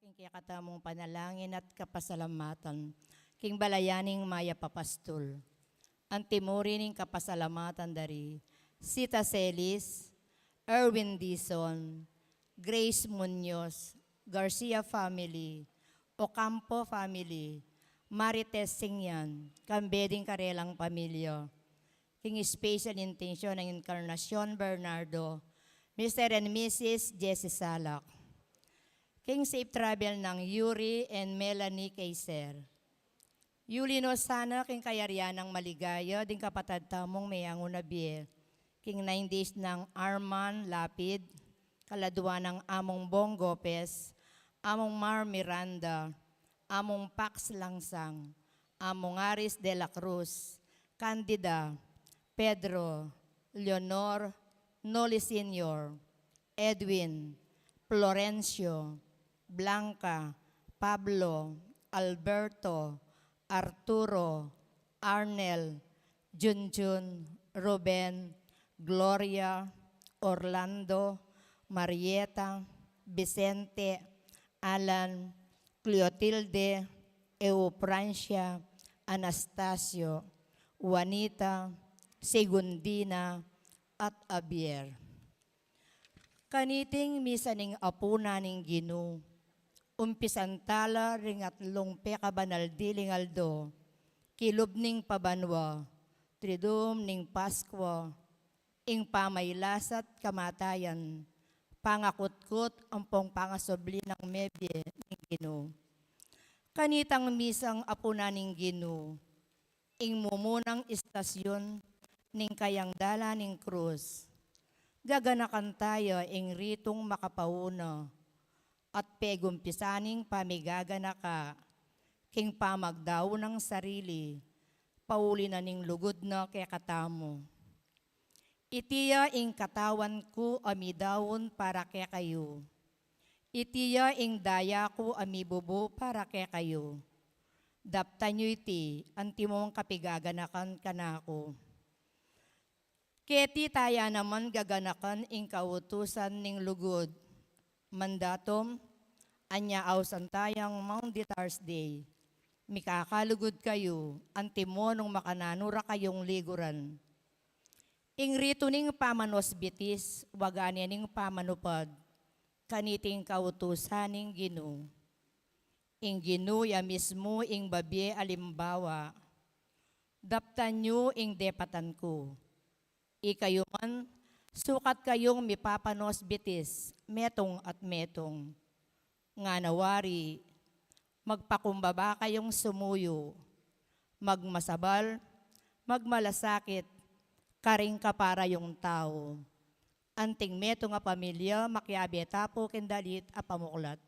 King kekatamung panalangin at kapasalamatan, king balayan ning mayap a pastul. Antimuri ning kapasalamatan dari Sita Celis, Erwin Dizon, Grace Muñoz, Garcia family, Ocampo family, Marites Singyan, kambe ding karelang pamilya. King special intention nang Encarnacion Bernardo, Mister and Missus Jesse Salak. King safe travel nang Yuri and Melanie Kaiser. Yuli no sana king kayarian nang maligaya ding kapatad tamung meangu na bie. King nine days nang Arman Lapid, kaladuan nang Among Bong Gopez, Among Mar Miranda, Among Pax Langsang, Among Aris de la Cruz, Candida, Pedro, Leonor, Noli Senior, Edwin, Florencio, Blanca, Pablo, Alberto, Arturo, Arnel, Junjun, Ruben, Gloria, Orlando, Marieta, Vicente, Alan, Cleotilde, Eufrancia, Anastasio, Juanita, Segundina, at Javier. Kaniting misa ning apu na ning Ginu, umpisan tala ring atlung pekabanal diling aldo, kilub ning pabanua, Triduum ning Paskua, ing pamailasa't kamatayan, pangakutkut ampong pangasubli nang mebie ning Ginu. Kanitang misang apunan ning Ginu, ing mumunang istasyon ning kayang dalan ning krus, gaganakan taya ing ritung makapauna at pegumpisan ning pamigaganaka king pamagdaun nang sarili, pauli na ning lugud na kekatamu. Iti ya ing katawan ku a midaun para kekayu. Iti ya ing daya ku a mibubu para kekayu. Daptan yu iti antimong kapigaganakan kanaku. Keti taya naman gaganakan ing kautusan ning lugud. Mandatum, anya ausan tayang Maundy Thursday, mikakalugud kayu, antimo nung makananu ra kayung liguran. Ing ritu ning pamanosbitis, waga ne ning pamanupad kaniting kautusan ning Ginu. Ing Ginu ya mismu ing babie alimbawa. Daptan yu ing depatan ku. Ikayu man, sukat kayung mipapanosbitis, metung at metung. Ngana wari, magpakumbaba kayung sumuyu, magmasabal, magmalasakit karing kapara yung tau. Anting metung a pamilya, makiabe ta pu king dalit a pamuklat.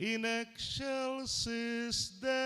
In excelsis Deo.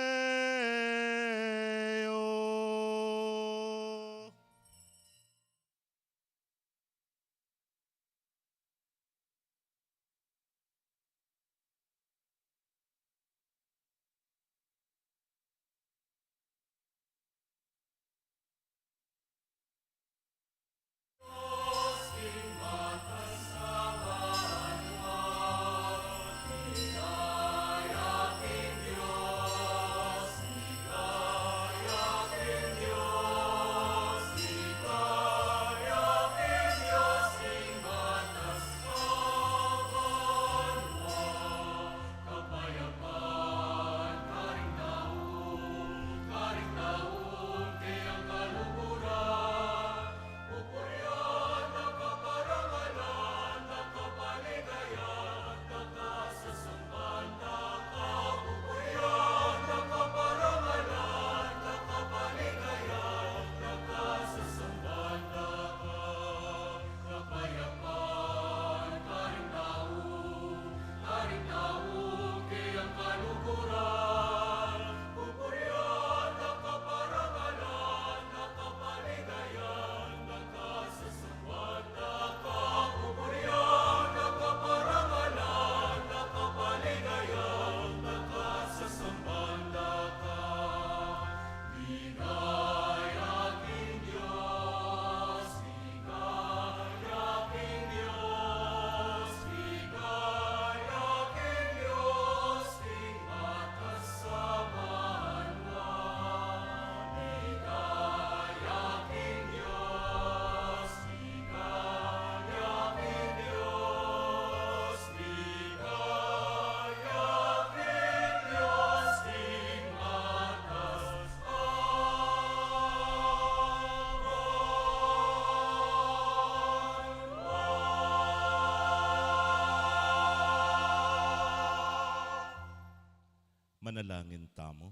Manalangin tamu.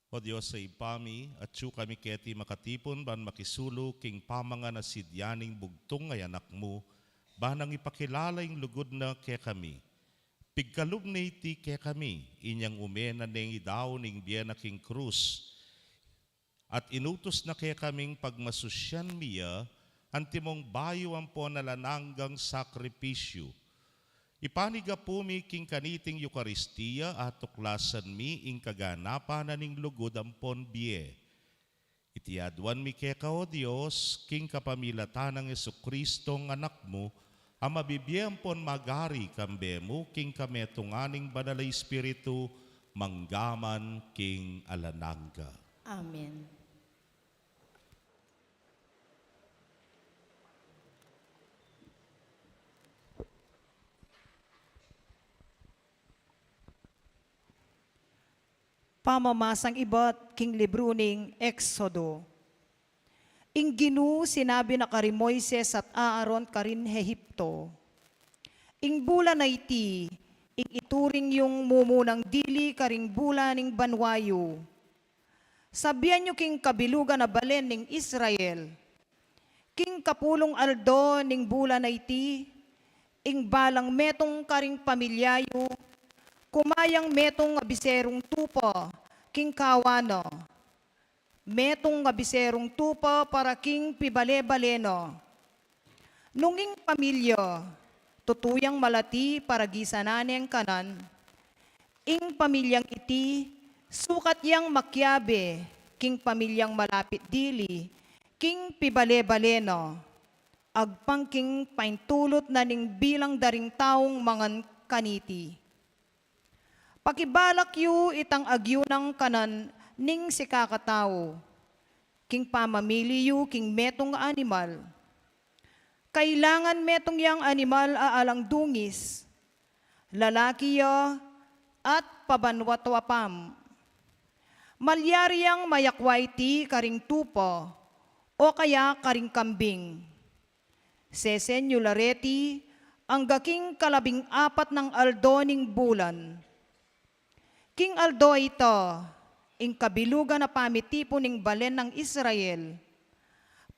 O Dios a Ibpa mi, atyu kami keti makatipun ban makisulu king pamangan a sidya ning bugtung a Anak mu, ban nang ipakilala ing lugud na kekami. Pigkalub na iti kekami, inyang ume na neng idau ning bie na king krus, at inutus na kekaming pagmasusyan mi ya, antimong bayu ampon alang anggang sakripisyu. Ipanigapu mi king kaniting Eukaristia, atuklasan mi ing kaganapan na ning lugud ampon bie. Iti aduan mi keka, O Dios, king kapamilatan nang Jesucristo a Anak mu, a mabibie ampon magari kambe mu king kametungan ning Banal a Espiritu, mangga man king alang angga. Amen. Pamamasang ibat king libru ning Exodo. Ing Ginu sinabi na karin Moises at Aaron karin Egipto, "Ing bulan a iti, ing ituring yung mumunang dili karing bulan ning banua yu. Sabian yu king kabilugan a balen ning Israel, king kapulung aldo ning bulan a iti, ing balang metung karing pamilya yu, kumayang metung a biserung tupa king kawa na, metung a biserung tupa para king pibale-bale na. Nung ing pamilya, tutu yang malati para gisanan neng kanan, ing pamilyang iti, sukat yang makiabe king pamilyang malapit dili king pibale-bale na, agpang king paintulut na ning bilang da ring taung mangan kaniti. Pakibalak yu itang agyunang kanan ning sikakatau, king pamamili yu king metung a animal. Kailangan metung yang animal a alang dungis, lalaki ya at pabanua tuapam. Malyari yang mayakwa iti karing tupa o kaya karing kambing. Sesen yu la reti angga king kalabing apat nang aldo ning bulan. King aldo a ita, ing kabilugan a pamitipun ning balen nang Israel,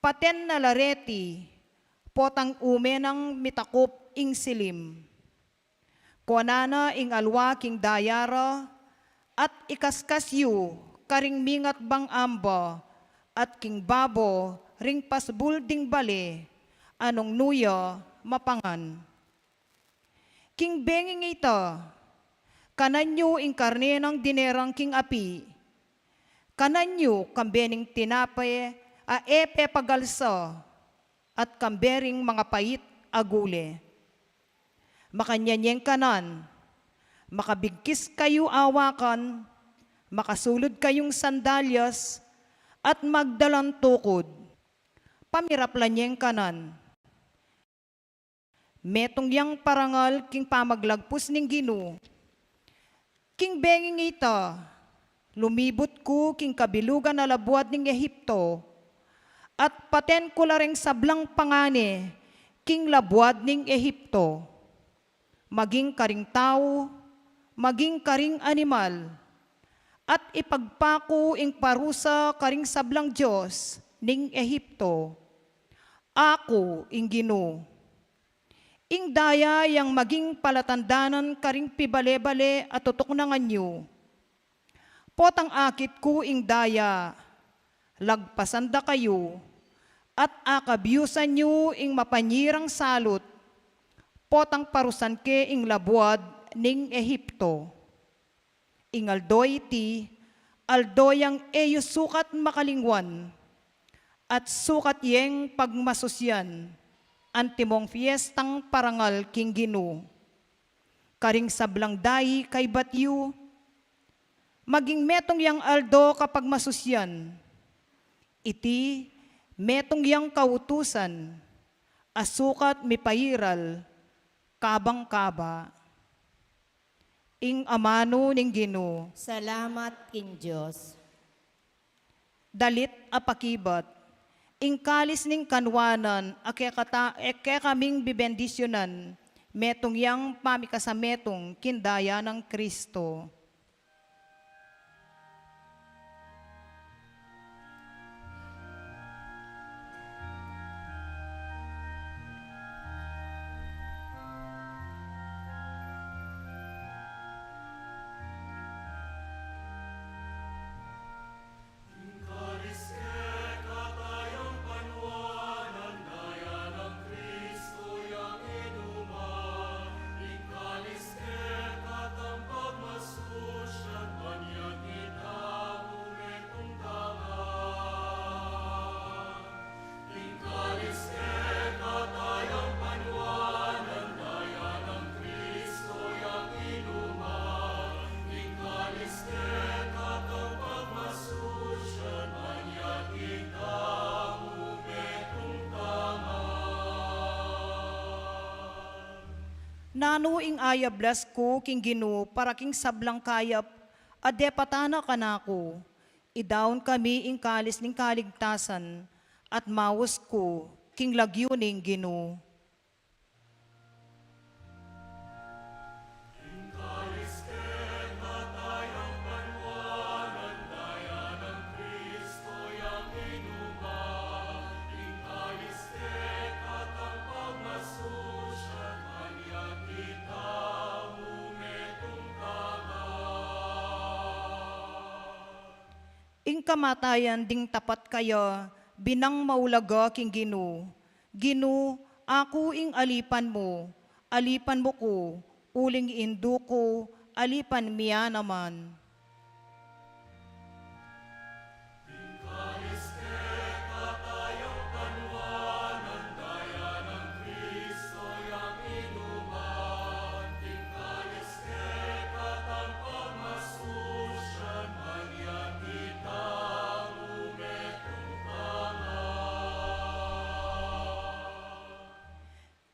paten na la reti, potang ume nang mitakup ing silim. Kuanan na ing alwa king daya ra, at ikaskas yu karing mingatbang amba, at king babo ring pasbul ding bale, a nung nu ya mapangan. King benging ita, kanan yu ing karne nang dinerang king api, kanan yu kambe ning tinape a e pepagalsa, at kambe ring mangapait a gule. Makanyan yeng kanan, makabigkis kayu awakan, makasulud kayung sandalyas, at magdalan tukud. Pamiraplan yeng kanan. Metung yang parangal king pamaglagpus ning Ginu. King benging ita, lumibut ku king kabilugan a labuad ning Ehipto, at paten ku la reng sablang pangane king labuad ning Ehipto, maging karing tau, maging karing animal, at ipagpaku ing parusa karing sablang dios ning Ehipto. Aku ing Ginu. Ing daya yang maging palatandanan karing pibale-bale a tutuknangan yu. Potang akit ku ing daya, lagpasan da kayu, at akabyusan yu ing mapanyirang salut, potang parusan ke ing labuad ning Ehipto. Ing aldo iti, aldo yang e yu sukat makalingwan, at sukat yeng pagmasusyan, antimong fiestang parangal king Ginu. Karing sablang dayi kaybat yu, maging metung yang aldo kapagmasusyan. Iti, metung yang kautusan, a sukat mipairal, kabang kaba. Ing amanu ning Ginu. Salamat king Dios. Dalit a pakibat, ing kalis ning kanwanan a kekata-, e kekaming bibendisyunan, metung yang pamikasametung king daya nang Kristo. Nanu ing ayablas ku king Ginu para king sablang kayap a depatan na kanaku? Idaun kami ing kalis ning kaligtasan, at maus ku king lagyu ning Ginu. Ing kamatayan ding tapat kaya binang maulaga king Ginu. Ginu, aku ing alipan mu, alipan mu ku, uling indu ku, alipan mi ya naman.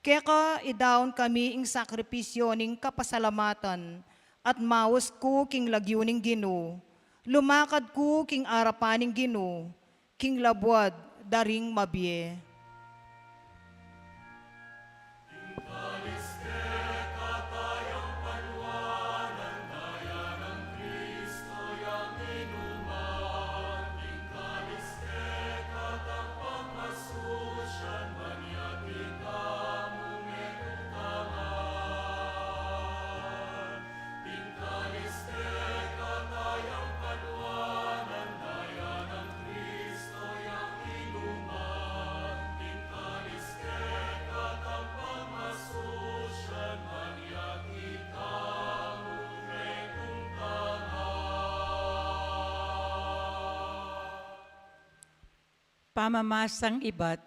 Keka idaun kami ing sakripisyu ning kapasalamatan, at maus ku king lagyu ning Ginu. Lumakad ku king arapan ning Ginu, king labuad da ring mabie. Pamamasang ibat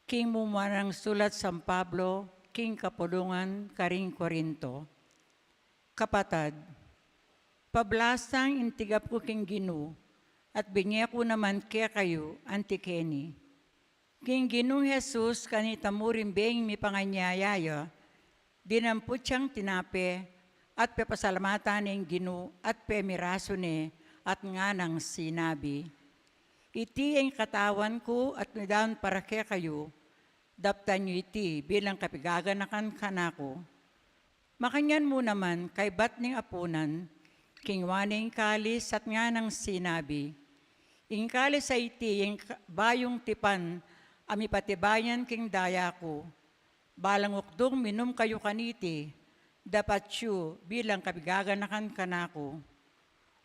king mumunang sulat San Pablo king kapulungan karing Corinto. Kapatad, pablasang intigap ku king Ginu, at binye ku naman kekayu anti keni. King Ginung Jesus, kanita mu rin beng mipanganyaya ya, dinamput yang tinape, at pepasalamatan ne ing Ginu, at pemirasu ne, at nganang sinabi, "Iti ing katawan ku, at midaun para kekayu, daptan yu iti bilang kapigaganakan kanaku." Makanyan mu naman, kaybat ning apunan, kinua ne ing kalis at nganang sinabi, "Ing kalis a iti ing ka-, bayung tipan a mipatibayan king daya ku. Balang ukdung minum kayu kaniti, dapat yu bilang kapigaganakan kanaku.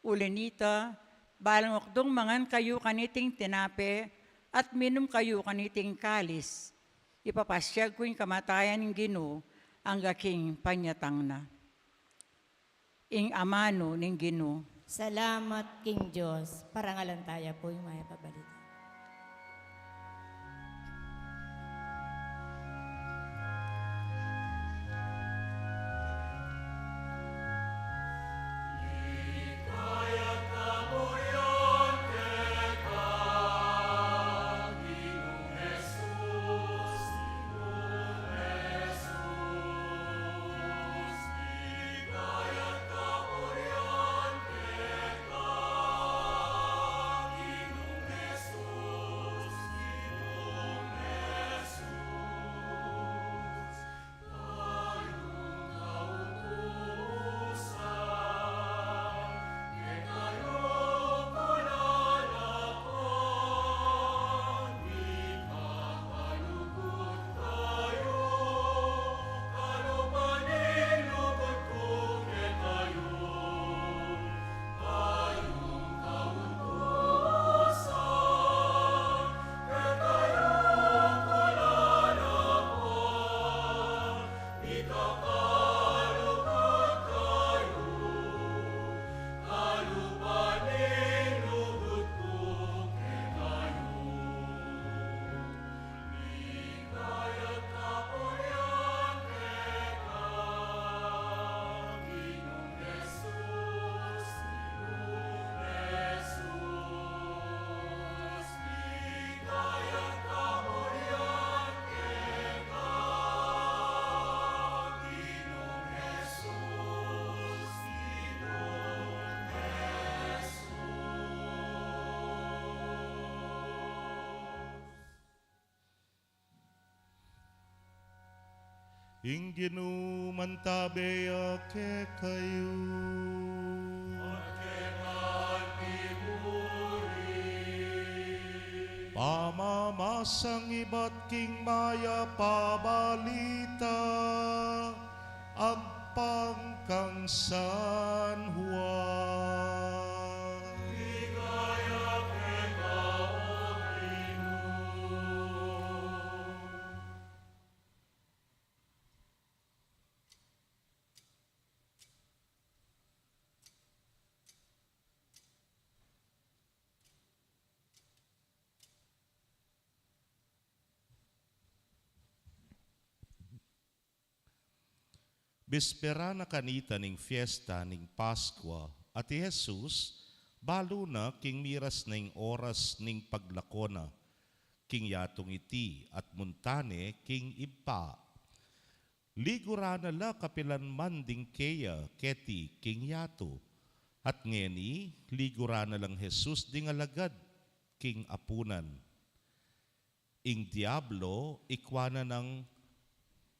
Uli nita, balang ukdung mangan kayu kaniting tinape at minum kayu kaniting kalis, ipapasiag ku ing kamatayan ning Ginu angga king panyatang na." Ing amanu ning Ginu. Salamat king Dios. Parangalan taya pu ing mayap a balita. Ing Ginu mantabe ya kekayu. Pamamasang ibat king mayap a balita agpang kang San Juan. Bispera na kanita ning fiesta ning Paskua, at i Jesus, balu na king miras na ing oras ning paglako na king yatung iti, at munta ne king Ibpa. Liguran na la kapilan man ding keya keti king yatu. At ngeni, liguran na lang Jesus ding alagad king apunan. Ing Diablo ikua na nang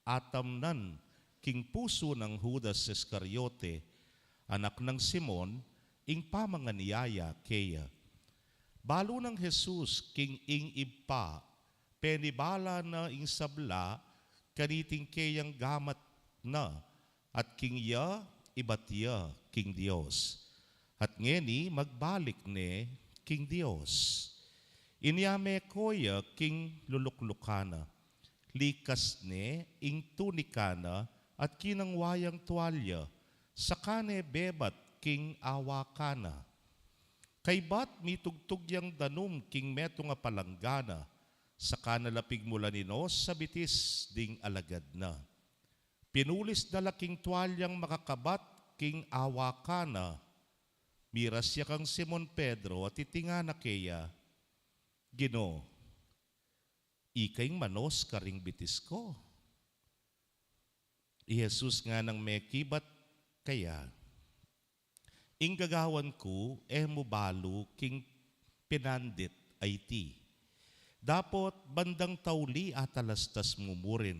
atamnan king pusu nang Judas Iscariote, anak nang Simon, ing pamanganiyaya keya. Balu nang Jesus king ing Ibpa, penibala na ing sabla kaniting keyang gamat na, at king ya ibat ya king Dios. At ngeni magbalik ne king Dios. Inya meko ya king luluklukan na, likas ne ing tunika na at kinangwa yang tualya, saka ne bebat king awakan na. Kaybat mitugtug yang danum king metung a palanggana, saka na la pigmulan inos sa bitis ding alagad na. Pinulis na la king tualyang makakabat king awakan na, miras ya kang Simon Pedro at itingan na keya, "Ginu, ika ing manos karing bitis ku?" I Jesus nganang mekibat kaya, "Ing gagawan ku, e mu balu king pinandit a iti. Dapot bandang tauli atalastas mu murin."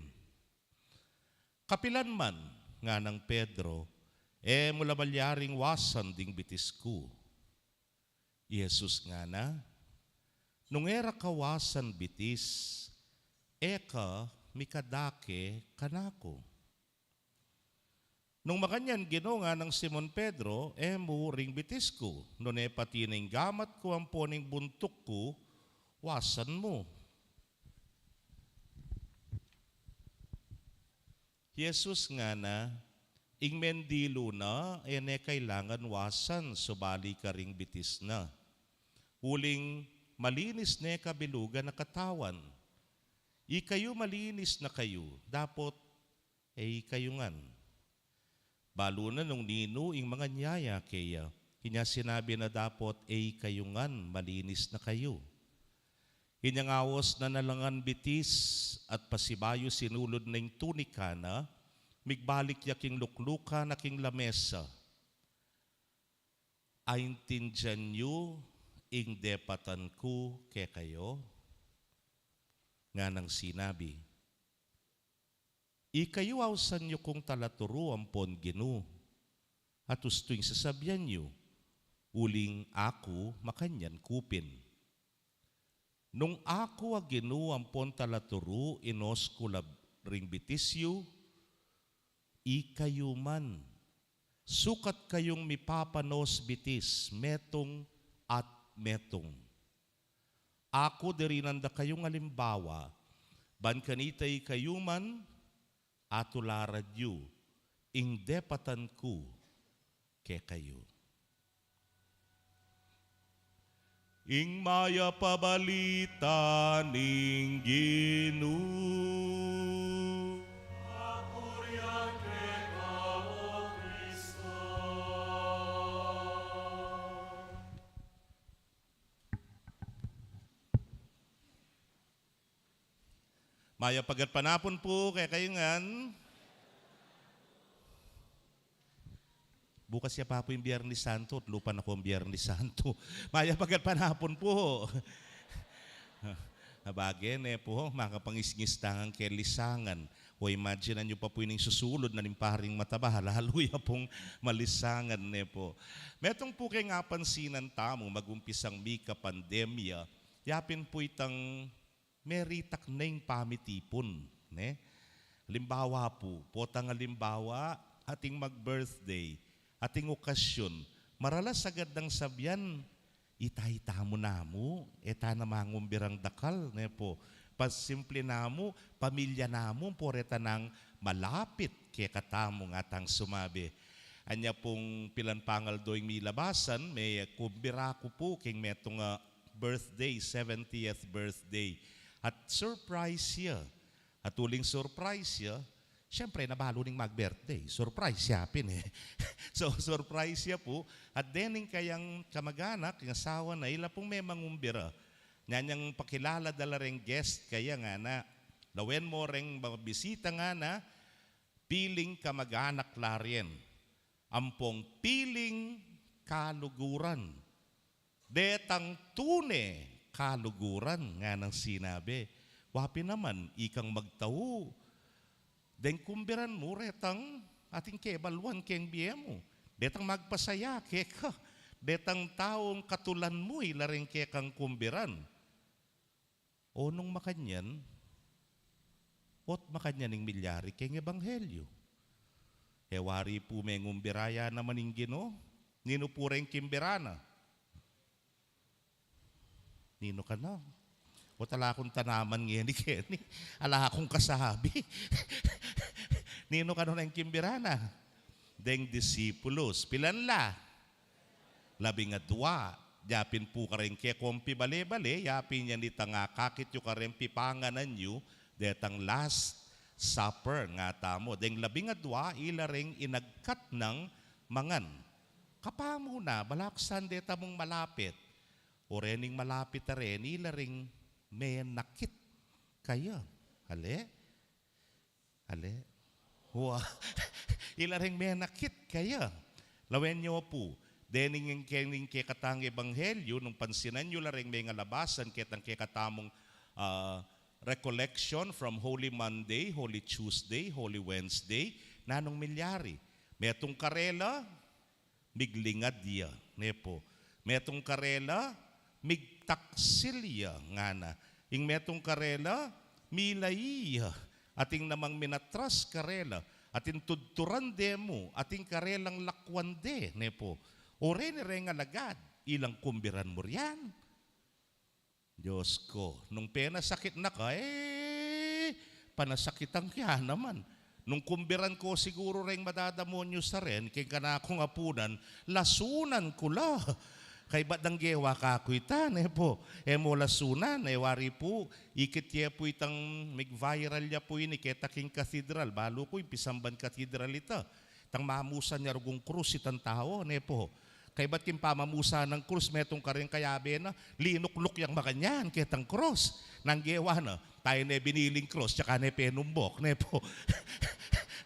"Kapilan man," nganang Pedro, "e mu la malyaring wasan ding bitis ku." I Jesus ngana, "Nung e ra ka wasan bitis, e ka mikadake kanaku." "Nung makanyan, Ginu," nganang Simon Pedro, "e mu ring bitis ku, nune pati ning gamat ku ampon ing buntuk ku, wasan mu." Jesus ngana, "Ing mendilu na, e ne kailangan wasan subali karing bitis na. Uling malinis ne kabilugan a katawan. Ikayu malinis na kayu, dapot e ikayu ngan." Balu na nung ninu ing manganyaya keya. Inya sinabi na, "Dapot e ikayu ngan, malinis na kayu." Inyang awas na na la ngan bitis at pasibayu sinulud na ing tunika na, migbalik ya king luklukan a king lamesa. "Aintindian yu ing depatan ku kekayu?" Nganang sinabi, "Ikayu ausan yu kung talaturu ampon Ginu, at ustu ing sasabian yu, uling aku makanyan ku pin. Nung aku a Ginu ampon talaturu inos ku la ring bitis yu, ikayu man, sukat kayung mipapanos bitis metung at metung. Aku dirinan da kayung alimbawa, ban kanita ikayu man atularan yu ing depatan ku kekayu." Ing mayap a balita ning Ginu. Papurian keka, O Kristo. Mayap a gatpanapun pu kekayu ngan. Bukas ya pa pu ing Biyernes Santo, at lupa na ku ing Biyernes Santo. Mayap a gatpanapun pu. Abage ne pu, makapangisngis tangan ke lisangan. O, imagine yu pa pu ining susulud na ning paring mataba, lalu ya pung malisangan ne pu. Metung pu keng apansinan tamu, magumpisang mika pandemya, yapin pu itang meritak ne ing pamitipun, ne? Alimbawa pu, potang alimbawa, ating mag-birthday, ating okasyon, maralas agad nang sabian, "Ita-ita mu namu, e ta na mangumbirang dakal," ne pu. Pasimple namu, pamilya namu, pota reta nang malapit kekatamu, ngatang sumabi. Anya pung pilan pangaldo ing milabasan, mekumbira ku pu keng metung a birthday, seventieth birthday. At surprise ya. At uling surprise ya, siyempre, nabalu ning mag-birthday. Surprise ya pin e. So, surprise ya pu. At dening kayang kamag-anak, ing asawa na, ila pung memangumbira. Nyanyang pakilala da la reng guest kaya, ngana, lawen mo reng mabisita, ngana, piling kamag-anak la rin. Ampong piling kaluguran. Detang tune kaluguran, nganang sinabi. Wa pin naman, ikang magtau, deng kumbiran mu retang ating kebaluan keng bie mu. Detang magpasaya keka. Detang taung katulan mu, ila reng kekang kumbiran. O nung makanyan, ot makanyan ing milyari keng ebanghelyu. E wari pu mengumbira ya naman ing Ginu, ninu pu reng kimbira na? Ninu kanu? Ot ala kung tanaman ngeni keni, ala kung kasabi. Ninu kanu reng kimbira na? Deng disipulus. Pilan la? Labing adua. Yapin pu kareng kekompi bale-bale, yapin yan itang akakit yu kareng pipanganan yu, detang Last Supper nga tamu. Deng labing adua, ila reng inagkat nang mangan. Kapamu na, balaksan de tamung malapit. O rening malapit a reni, ila reng menakit kaya. Ale? Ale? Wa. Ila reng menakit kaya. Lawen yu pu, dening ing kening kekatang ebanghelyu, nung pansinan yu la reng mengalabasan, ketang kekatamung, ah, recollection from Holy Monday, Holy Tuesday, Holy Wednesday, nanung milyari? Metung karela, miglingad ya, ne pu. Metung karela, migtaksil ya, ngana. Ing metung karela, milai ya. Atin namang minatras karela, atin tudturan de mu, atin karelang lakwan de, ne pu. O reni reng alagad, ilang kumbiran mu rian? Dios ko, nung penasakit na ka, e, panasakitan ka naman. Nung kumbiran ko siguru reng madadamonyu sa ren, keng kanakung apunan, lasunan ku la. Kaybat dang gewa kaku ita, ne pu. E mu lasunan, e wari pu, ikit ye pu itang mig-viral ya pu ini, keta king cathedral, balu ku ing pisamban cathedral ita. Tang mamusan ya rugung krus itang tau, ne pu. Kaybat king pamamusan nang krus, metung karin kayabe na, linukluk yang makanyan ketang krus. Nang gewa na, taya ne biniling krus, tsaka ne penumbok, ne pu.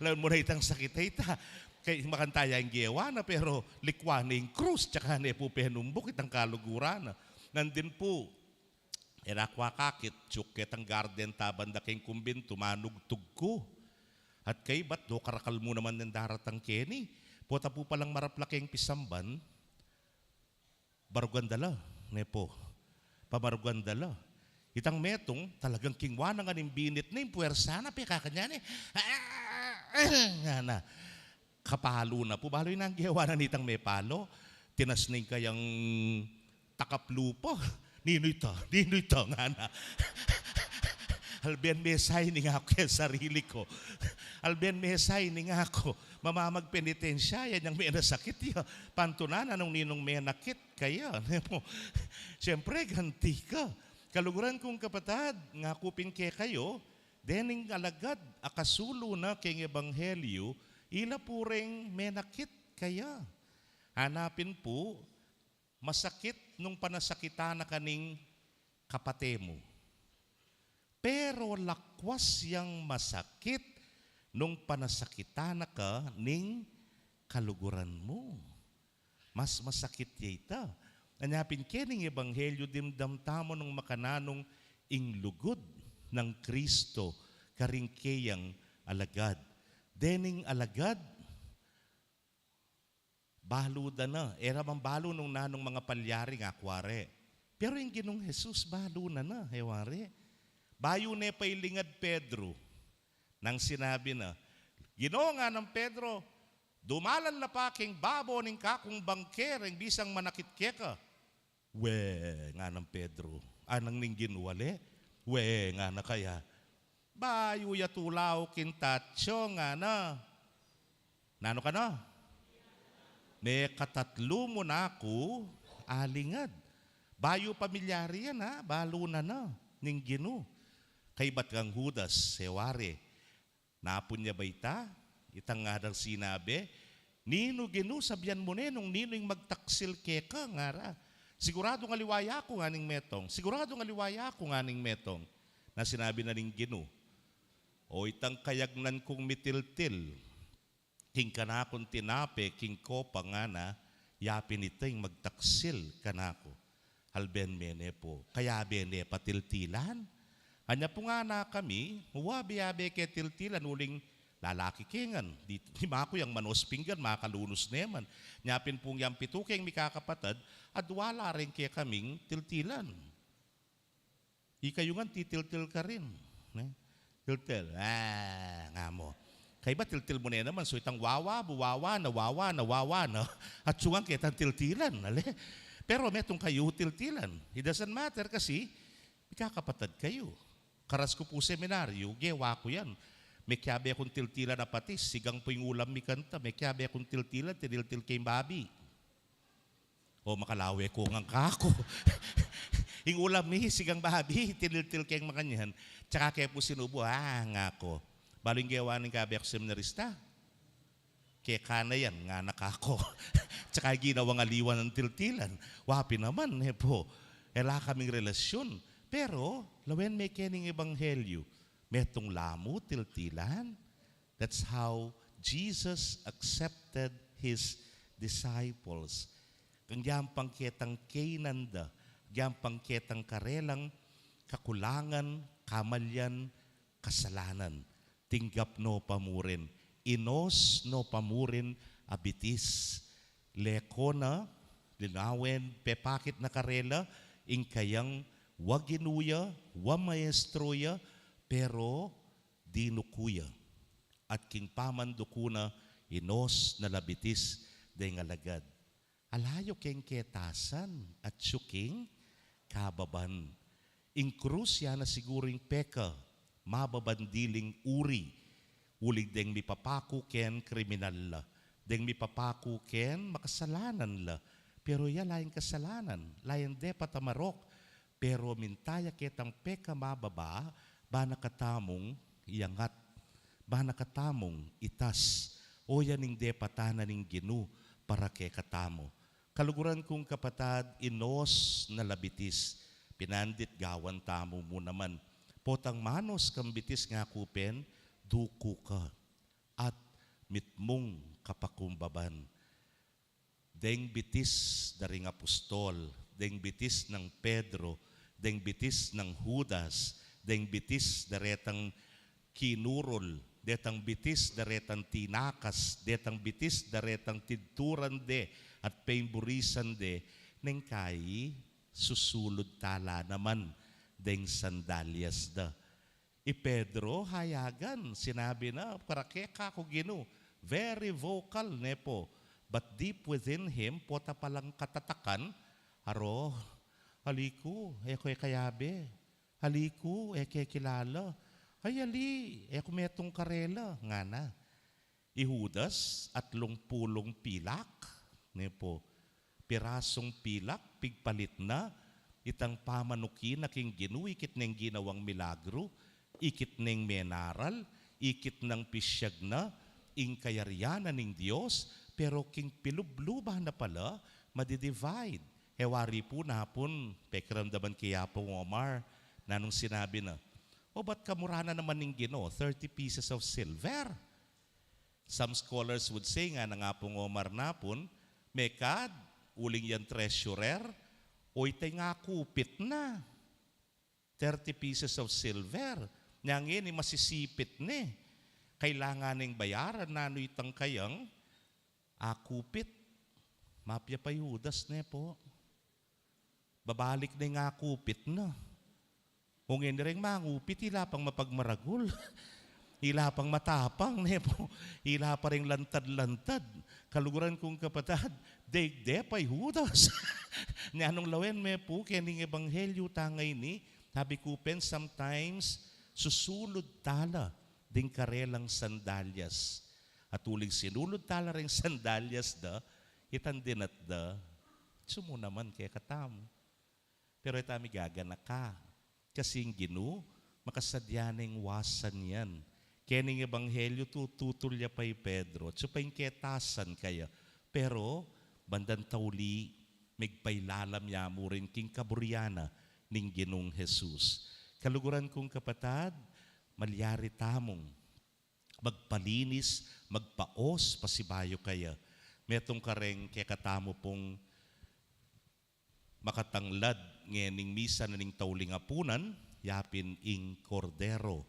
Lawen mu na itang sakit a ita. Kay makanyan taya ing gewa na, pero likwan ne ing krus, tsaka ne pu penumbok itang kaluguran na. Nandin pu, e na ku akakit, tsuk ketang garden ta banda keng kumbintu, manugtug ku. At kaybat, do karakal mu naman neng daratang keni. Pota pu palang marap la keng pisamban, barugan da la, ne pu. Pamarugan da la. Itang metung, talagang kingwa na ngan ing binit na, ing puwersa na, pekakanyan ne. Ngana. Kapalu na pu, balu ing gewa na nitang mepalu. Tinas ne ing kayang takap lupa. Ninu ita? Ninu ita? Ngana. Alben me sa ini, ngaku keng sarili ku. Alben me sa ini, ngaku. Mamamagpenitensya ya inyang menasakit ya. Pantunan na nung ninung menakit kaya, ne pu. Siyempre, ganti ka. Kaluguran kung kapatad, ngaku pin kekayu, dening alagad a kasulu na keng ebanghelyu, ila pu reng menakit kaya. Hanapin pu, masakit nung panasakitan na ka ning kapate mu. Pero lakwas yang masakit nung panasakitan na ka ning kaluguran mu. Mas masakit ya ita. Anya pin kening ebanghelyu dimdam tamu nung makananung ing lugud nang Kristo karing keyang alagad. Dening alagad, balu da na. E ra man balu nung nanung mangapalyari, ngaku wari. Pero ing Ginung Jesus, balu na na, e wari. Bayu ne pa ilingad Pedro. Nang sinabi na, Ginu, nganang Pedro, dumalan la pa keng babo ning kakung bangke reng bisang manakit keka. We, nganang Pedro. Anang ning Ginu, ale? We, ngana kaya. Bayu ya tulaw king tatsu, ngana. Nanu ka na? Mekatatlu mu na ku alingad. Bayu pamilyari yan, ha? Balu na na ning Ginu. Kaybat kang Judas, e wari. Napun ya ba ita? Itang ngan dang sinabi, Ninu, Ginu, sabian mu ne nung ninu ing magtaksil keka, ngara. Siguradung aliwa ya ku, nganing metung. Siguradung aliwa ya ku, nganing metung. Na sinabi na ning Ginu, O itang kayagnan kung mitiltil king kanakung tinape king kopa, ngana, yapin ita ing magtaksil kanaku. Alben me ne pu, kayabe ne pa tiltilan? Anya pu, ngana kami, wa, be-abe ke tiltilan uling lalaki ke ngan. Di, di maku yang manos pinggan, makalunus ne man. Nya pin pu yang pitu keng mikakapatad, adwa la rin kekaming tiltilan. Ikayu ngan titiltil karin, ne? Tiltil. Ah, ngamu. Kaybat tiltil mu ne naman, so itang wawa, bu wawa na, wawa na, wawa na. At sungan ketang tiltilan, ale? Pero metung kayu tiltilan. It doesn't matter kasi mikakapatad kayu. Karas ku pu seminaryu, gewa ku yan. Mekiabe kung tiltilan a patis, sigang pu ing ulam mi kanta, mekiabe kung tiltilan, tiniltil ke ing babi. O makalawe ku ngan kaku. Ing ulam mi, sigang babi, tiniltil keng makanyan. Tsaka ke pu sinubu, ah, ngaku. Balu ing gewa ning kabie kung seminarista. Keka na yan, ngana kaku. Tsaka ginawang aliwa nang tiltilan. Wa pin naman, e pu. E la kaming relasyun. Pero, lawen me keni ing ebanghelyu. Metung la mu tiltilan. That's how Jesus accepted his disciples. Agyang pangketang kainan da, agyang pangketang karelang kakulangan, kamalian, kasalanan, tinggap no pa mu rin, inos no pa mu rin a bitis. Leko na, linawen, pepakit na karela ing kayang wa Ginu ya, wa maestro ya, pero dinuku ya. At king pamanduku na, inos na la bitis deng alagad. Ala yu keng ketasan, atyu king kababan. Ing krus ya na siguru ing peka mababan diling uri, uling deng mipapaku ken kriminal la, deng mipapaku ken makasalanan la. Pero ya la yang kasalanan, la yang depat a marok. Pero minta ya ketang peka mababa, ba na katamung iangat, ba na katamung itas. O yan ing depatan na ning Ginu para kekatamu. Kaluguran kung kapatad, inos na la bitis, pinandit gawan tamu mu naman. Potang manos kang bitis ngaku pin, duku ka at mitmung kapakumbaban. Deng bitis da ring apostol, deng bitis nang Pedro, deng bitis nang Judas, deng bitis da retang kinurul, detang bitis da retang tinakas, detang bitis da retang tinturan de at paimburisan de, neng kayi susulud tala naman deng sandalyas da. I Pedro, hayagan, sinabi na, "Para keka ku, Ginu." Very vocal, ne pu. But deep within him, pota palang katatakan, "Aro, ali ku, e ku e kayabe. Ali ku, e ke kilala. Ay, ali, e ku metung karela," ngana. I Judas, atlung pulung pilak, ne pu, pirasung pilak, pigpalit na itang pamanuki na king Ginu, ikit neng ginawang milagru, ikit neng menaral, ikit nang pisyag na ing kayarian na ning Dios, pero king pilubluban na pala, madidivide. E wari pu napun, pekiramdaman ke i Apung Omar, nanung sinabi na, "O, ba't kamura na naman ning Ginu? Thirty pieces of silver." Some scholars would say, ngana nang Apung Omar napun, mekad, uling yang treasurer, o, itay nga kupit na. Thirty pieces of silver. Nya ngeni masisipit ne. Kailangan neng bayaran nanu itang kayang akupit. Mapya pa i Judas, ne pu. Babalik ne ing akupit na. O ngeni reng mangupit, ila pang mapagmaragul. Ila pang matapang, ne pu. Ila pa reng lantad-lantad. Kaluguran kung kapatad, daigde pa i Judas. Nya nung lawen me pu, keni ing ebanghelyu ta ngeni, sabi ku pin, sometimes, susulud tala ding karelang sandalyas. At uling sinulud tala reng sandalyas da, itang dinat da, atsu mu naman kekatamu. Pero e tamu gaganaka. Kasi ing Ginu, makasadya neng wasan yan. Keni ing ebanghelyu, tututul ya pa i Pedro, atsu pa ing ketasan kaya. Pero, bandang tauli, migpailalam ya mu rin king kaburian na ning Ginung Jesus. Kaluguran kung kapatad, malyari tamung magpalinis, magpaos, pasibayu kaya. Metung kareng kekatamu pung makatanglad ngening misa na ning tauling apunan, yapin ing Kordero.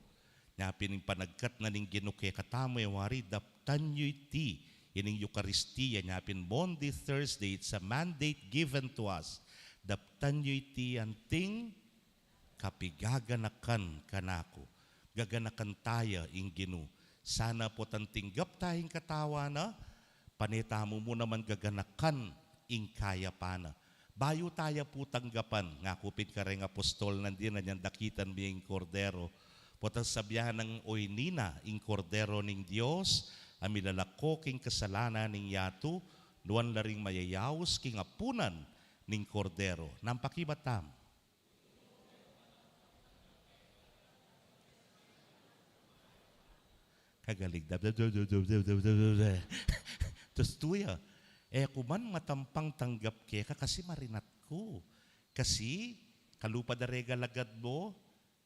Yapin ing panagkat na ning Ginu kekatamu, e wari, daptan yu iti, ining Eukaristia, yapin Maundy, Thursday, it's a mandate given to us. Daptan yu iti anting kapigaganakan kanaku. Gaganakan taya ing Ginu. Sana potang tinggap taya ing katawan na, pane tamu mu naman gaganakan ing kayapan na. Bayu taya pu tanggapan, ngaku pin kareng apostol, nandin na nyang dakitan mi ing Kordero. Potang sabyan nang, "Oyni na ing Kordero ning Dios, a milalako king kasalanan ning yatu, Nuan la ring mayayaus king apunan ning Kordero. Nanu pakibat tamu? Kagaling. Tustu ya, e ku man matampang tanggap keka kasi marinat ku. Kasi kalupa da reng alagad mu,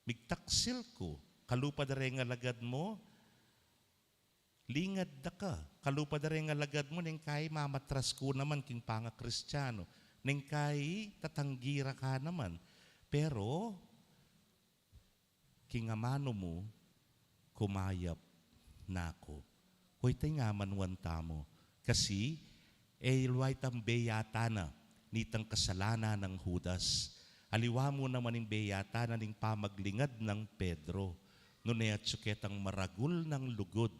migtaksil ku. Kalupa da reng alagad mu, lingad da ka. Kalupa da reng alagad mu, neng kai mamatras ku naman king pangakristiano. Neng kai tatanggi ra ka naman. Pero, king amanu mu, kumayap na ku. Kuyta ing amanuan tamu. Kasi, e aliwa itang beyatan na nitang kasalanan nang Judas. Aliwa mu naman ing beyatan na ning pamaglingad nang Pedro. Nune atyu ketang maragul nang lugud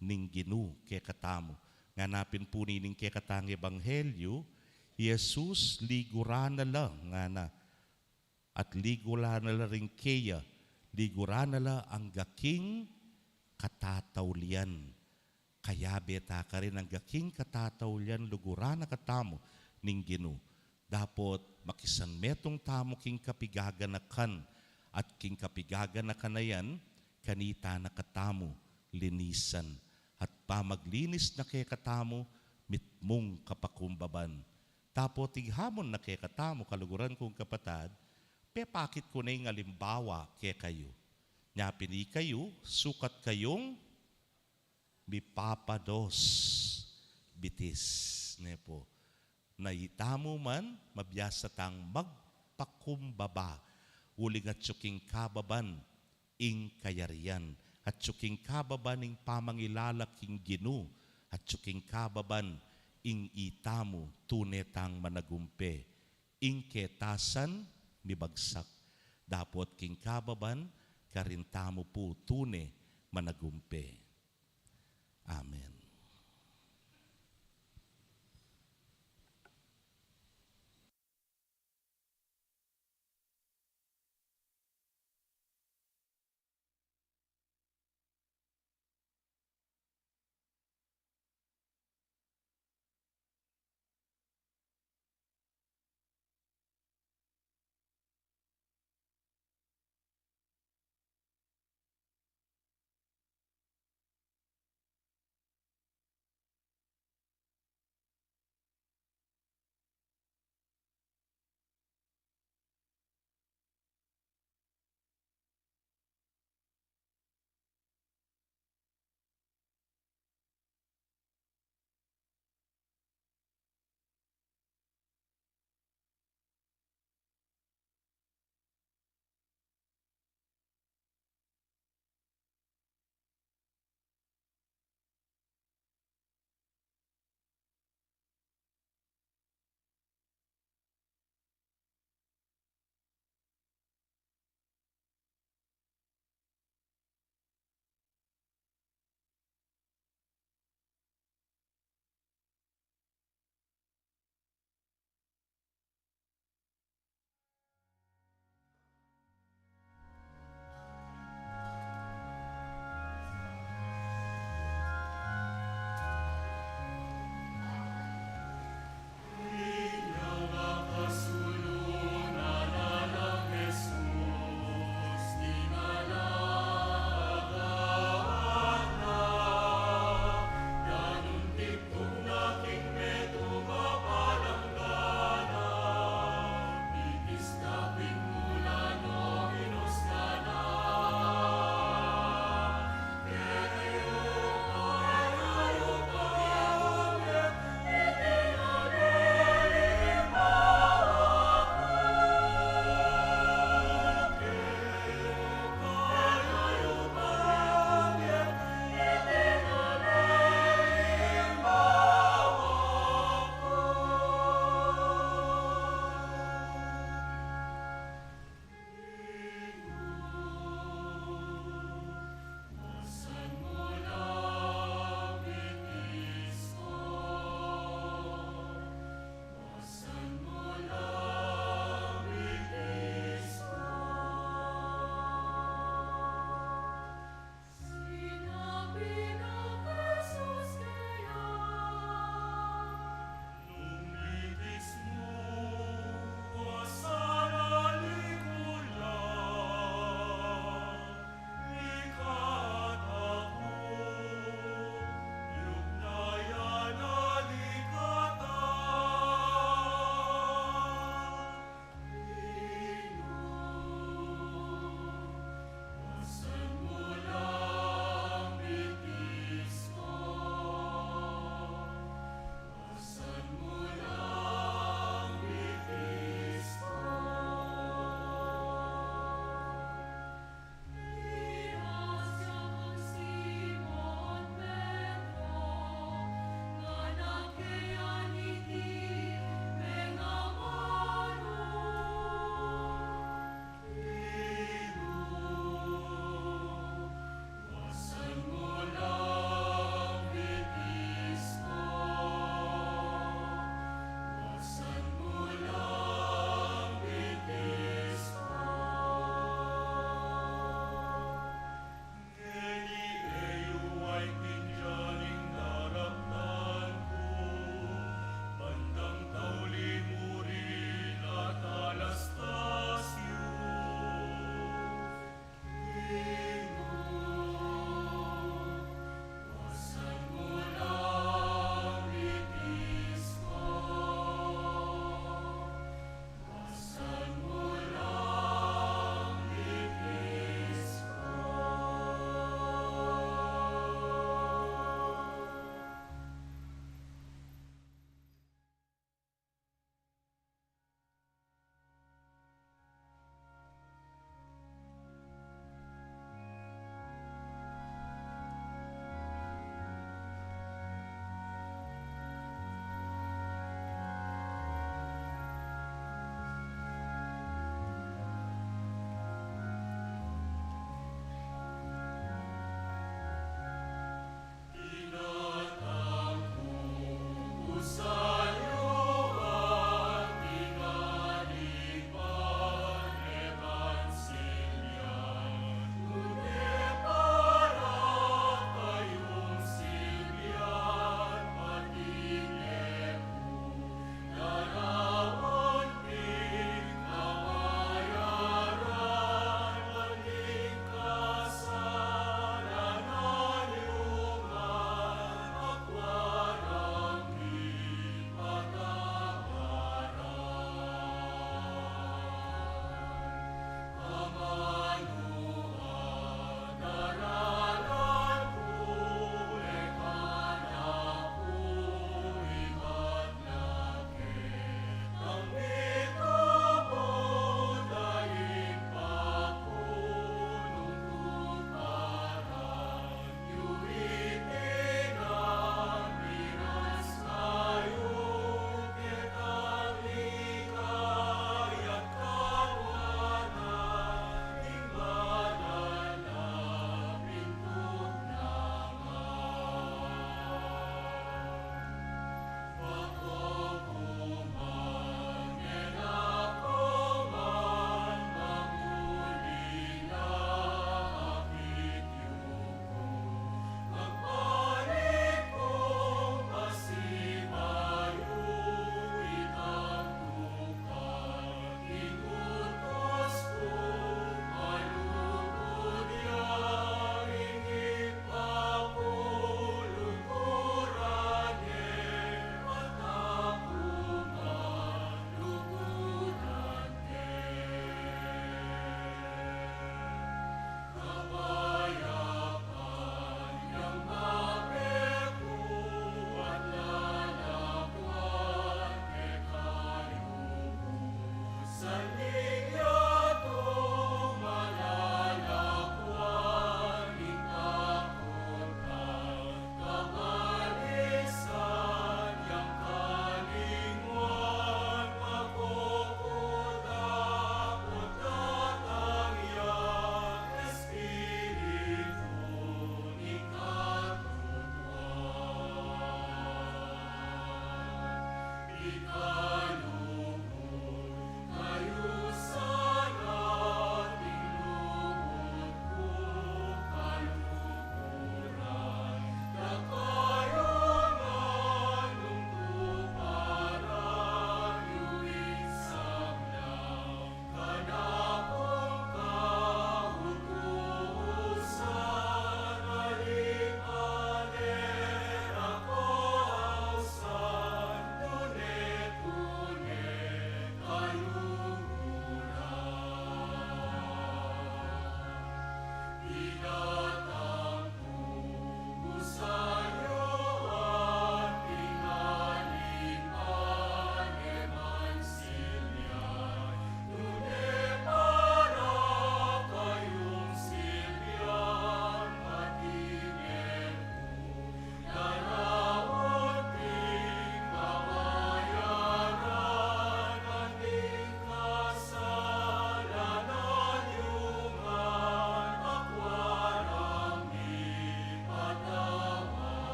ning Ginu kekatamu. Ngana pin pu nining kekatang ebanghelyu, i Jesus liguran na la, ngana, at liguran na la ring keya, liguran na la angga king katataulian. Kayabe ta karin angga king katataulian, luguran na katamu ning Ginu. Dapot makisanmetung tamu king kapigaganakan, at king kapigaganakan a yan, kanita na katamu linisan. At pamaglinis na kekatamu, mitmung kapakumbaban. Dapot ing hamon na kekatamu, kaluguran kung kapatad, pepakit ku ne ing alimbawa kekayu. Nya pin ikayu, sukat kayung mipapados bitis, ne pu. Na itamu man, mabiasa tang magpakumbaba, uling atyu king kababan ing kayarian, atyu king kababan ing pamangilala king Ginu, atyu king kababan ing itamu tune tang managumpe, ing ketasan mibagsak, dapot king kababan karin tamu pu tune managumpe. Amen.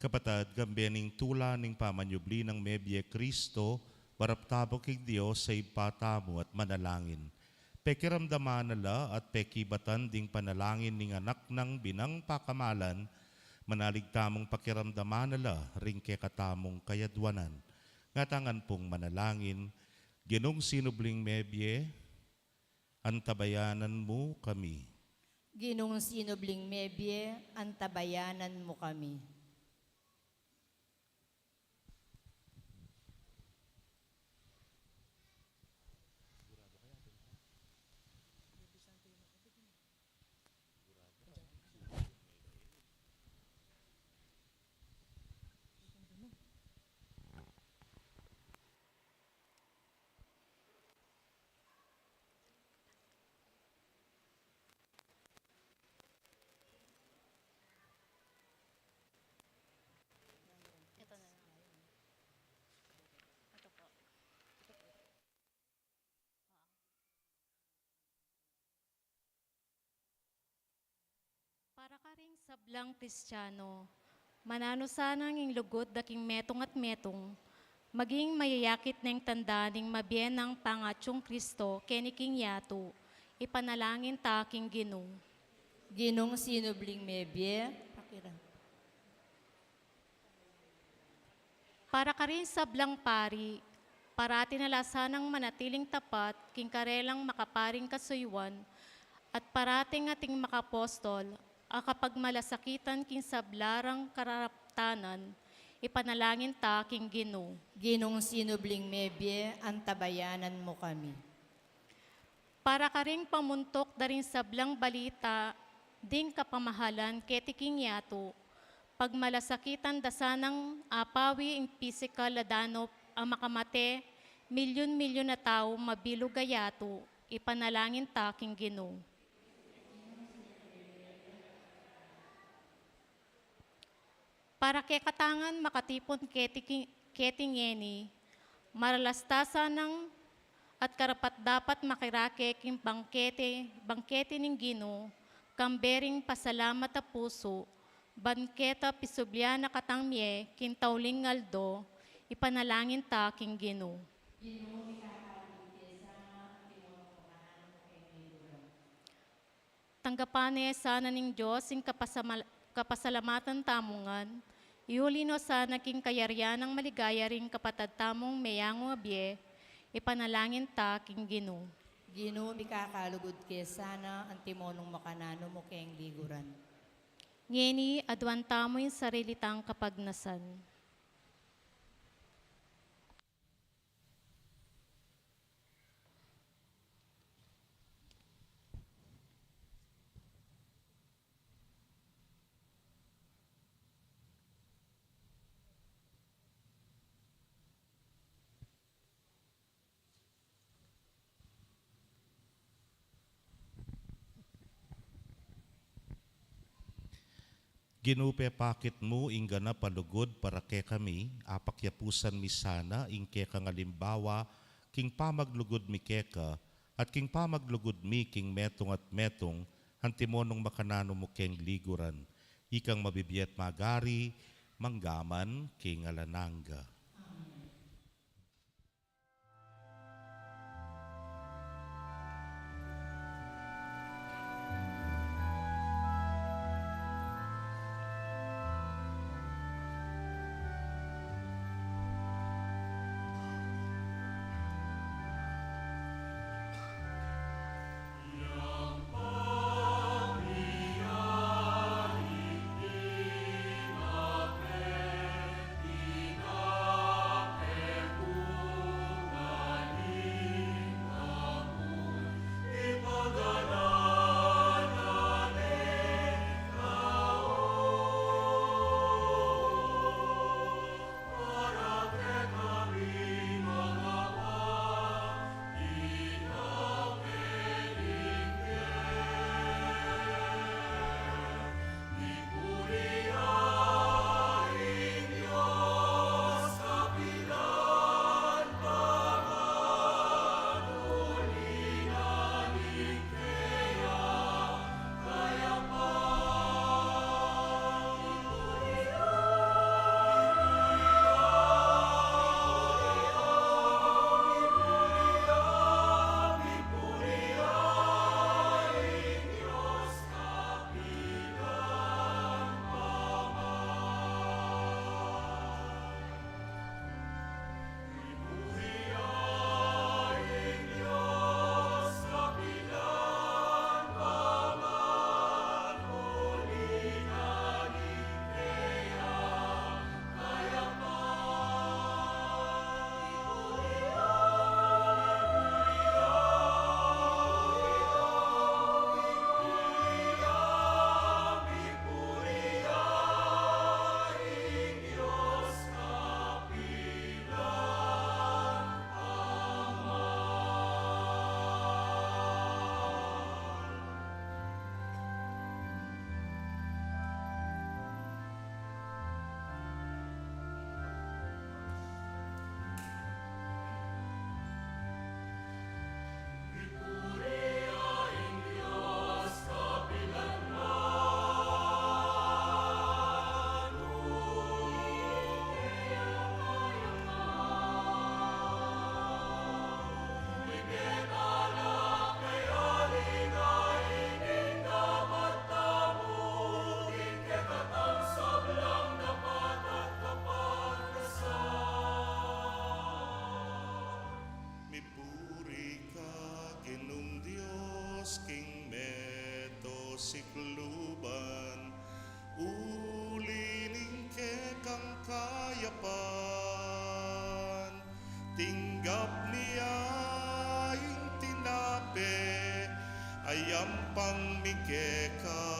Kapatad, kambe ning tula ning pamanyubli nang mebie Kristo, barap tamu king Dios a Ibpa tamu at manalangin. Pekiramdaman na la at pekibatan ding panalangin ning Anak nang binang pakamalan, manalig tamung pakiramdaman na la ring kekatamung kayadwanan. Ngatangan pung manalangin, Ginung sinubling mebie, antabayanan mu kami. Ginung sinubling mebie, antabayanan mu kami. Ito na lang. Ito po. Ito po. Para karing sablang Kristiano, mananu sanang ing lugud da king metung at metung, maging mayayakit neng tanda ning mabie nang pangatsung Kristo keni king yatu, ipanalangin ta king Ginu. Ginung sinubling mebie, pakira. Para karing sablang pari, parati na la sanang manatiling tapat king karelang makaparing kasuyuan, at parating ating makapostol a kapagmalasakitan king sabla rang karaptanan, ipanalangin ta king Ginu. Ginung sinubling mebie, antabayanan mu kami. Para karing pamuntuk da ring sablang balita ding kapamahalan keti king yatu, pagmalasakitan da sanang apawi ing pisikal a danup a makamate milyun-milyun a tau mabilug a yatu, ipanalangin ta king Ginu. Para kekatangan makatipun keti ki-, keti ngeni, maralas ta sanang at karapat-dapat makirake king bangkete, bangkete ning Ginu, Kambe ring pasalamat a pusu, ban keta pisublian na katang mie king tauling aldo, ipanalangin ta king Ginu. Tanggapan ne sana ning Dios ing kapasamal-, kapasalamatan tamu ngan, iuli no sana king kayarian nang maligaya ring kapatad tamung meyangu a bie, ipanalangin ta king Ginu. Ginu, mikakalugud ke sana, antimo nung makananu mu keng liguran. Ngeni, aduan tamu ing sarili tang kapagnasan. Ginu, pepakit mu ing ganap a lugud para kekami, apakyapusan mi sana ing kekang alimbawa king pamaglugud mi keka, at king pamaglugud mi king metung at metung, antimo nung makananu mu keng liguran. Ikang mabibie at magari, mangga man king alang angga. Mipuri ka, Ginung Dios, king meto sikluban, uli ning kekang kayapan. Tinggap mi ya ing tinape a yampang mi keka,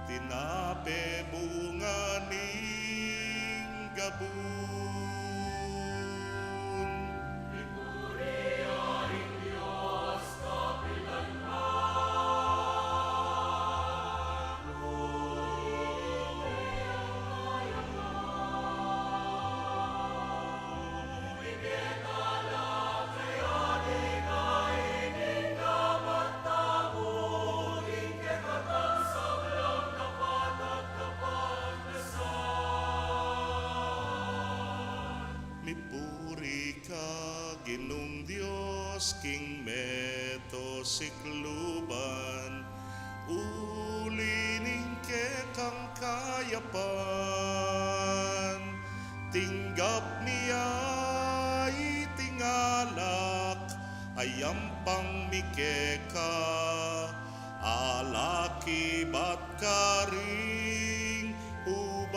tinape bunga ning gabun. Dios king meto sikluban, uli ning kekang kayapan, tinggap mi ya iting alak, a yampang mi keka, alak ibat karing ubas.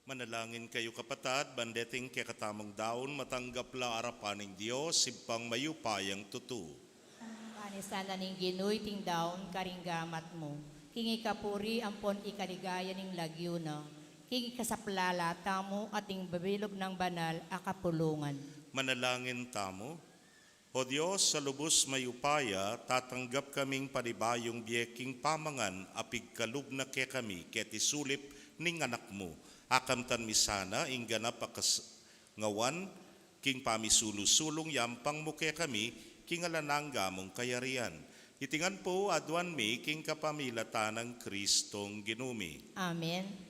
Manalangin kayu, kapatad, ban deting kekatamung daun, matanggap la arapan ning Dios, Ibpang mayupayang tutu. Panisalan ning Ginu iting daun karing gamat mu, king ikapuri ampon ikaligaya ning lagyu na, king ikasaplala tamu at ning babilug nang banal a kapulungan. Manalangin tamu. O Dios a lubus mayupaya, tatanggap kaming panibayung bie king pamangan a pigkalub na kekami keti sulip ning Anak mu. Akamtan mi sana ing ganap a kas-, ngawan king pamisulu-sulung yampang mu kekami king alang angga mung kayarian. Iti ngan pu aduan mi king kapamilatan nang Kristong Ginu mi. Amen.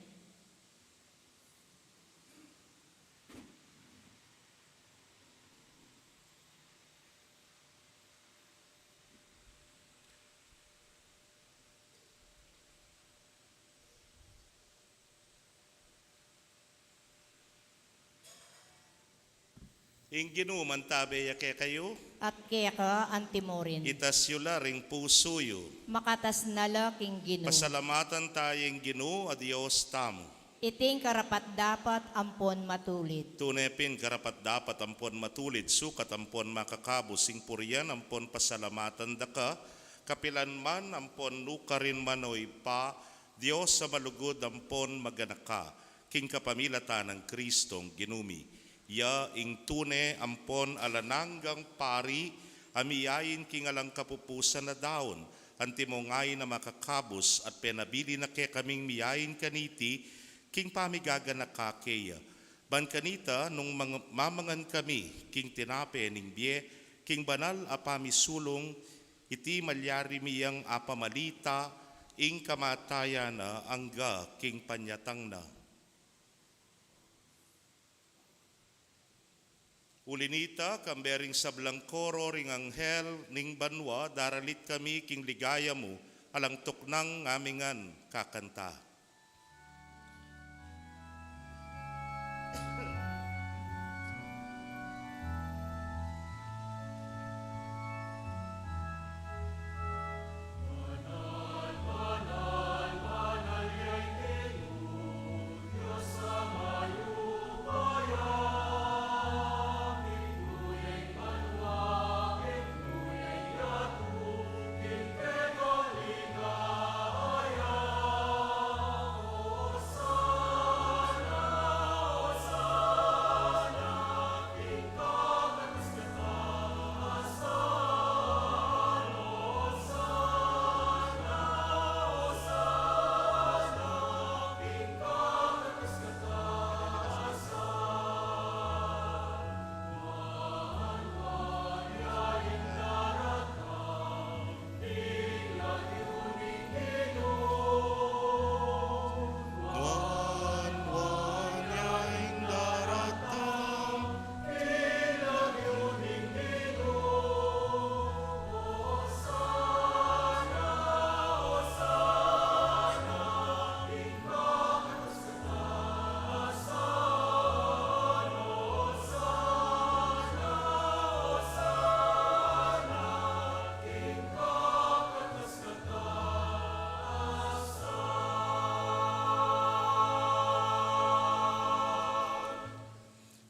Ing Ginu mantabe ya kekayu. At keka antimurin. Itas yu la ring pusu yu. Makatas na la king Ginu. Pasalamatan taya ing Ginu a Dios tamu. Iting karapat-dapat ampon matulid. Tune pin karapat-dapat ampon matulid, sukat ampon makakabus ing purian ampon pasalamatan da ka, kapilan man ampon nukarin man, o Ibpa, Dios a malugud ampon maganaka, king kapamilatan nang Kristong Ginu mi. Ya ing tune ampon alang anggang pari, a miyain king alang kapupusan a daun, Antimo ngeni a makakabus at penabilin na kekaming miyain kaniti king pamigaganaka keya. Ban kanita nung mang-, mamangan kami king tinape ning bie, king banal a pamisulung, iti malyari mi yang apamalita ing kamatayan na angga king panyatang na. Uli nita, kambe ring sablang koro ring anghel ning banua, daralit kami king ligaya mu, alang tuknang ngamingan kakanta.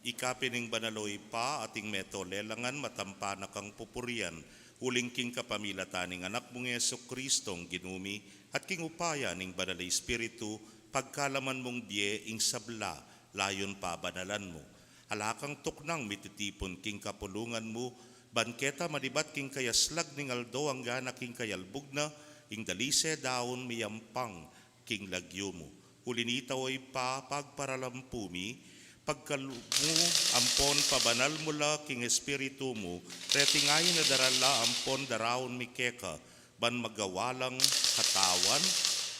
Ika pin ing banal, o Ibpa, ating meto lelangan, matampa na kang pupurian, uling king kapamilatan ning Anak mung Jesucristo, Ginu mi, at king upaya ning Banal a Espiritu, pagkalaman mung bie ing sabla, layun pabanalan mu. Ala kang tuknang mititipun king kapulungan mu, ban keta manibat king kayaslag ning aldo anggana king kayalbug na, ing dalise daun miyampang king lagyu mu. Uli nita, o Ibpa, pagparalampu mi, pagkalub mu ampon pabanal mu la king Espiritu mu, reting ain a daral la ampon daraun mi keka, ban magawa lang katawan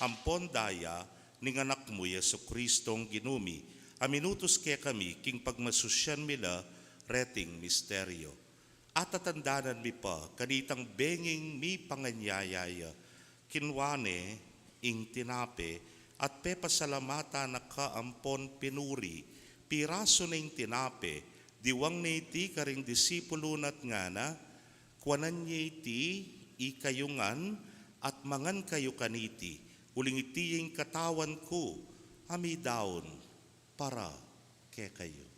ampon daya ning Anak mu, Jesucristong Ginu mi, a minutus kekami king pagmasusyan mi la reting misteryo. Atatandanan mi pa kanitang benging mipanganyaya ya, kinua ne ing tinape, at pepasalamatan na ka ampon pinuri, pirasu ne ing tinape, diwang ne iti karing disipulu na at ngana, kuanan ye iti ikayu ngan, at mangan kayu kaniti, uling iti ing katawan ku, a midaun para kekayu.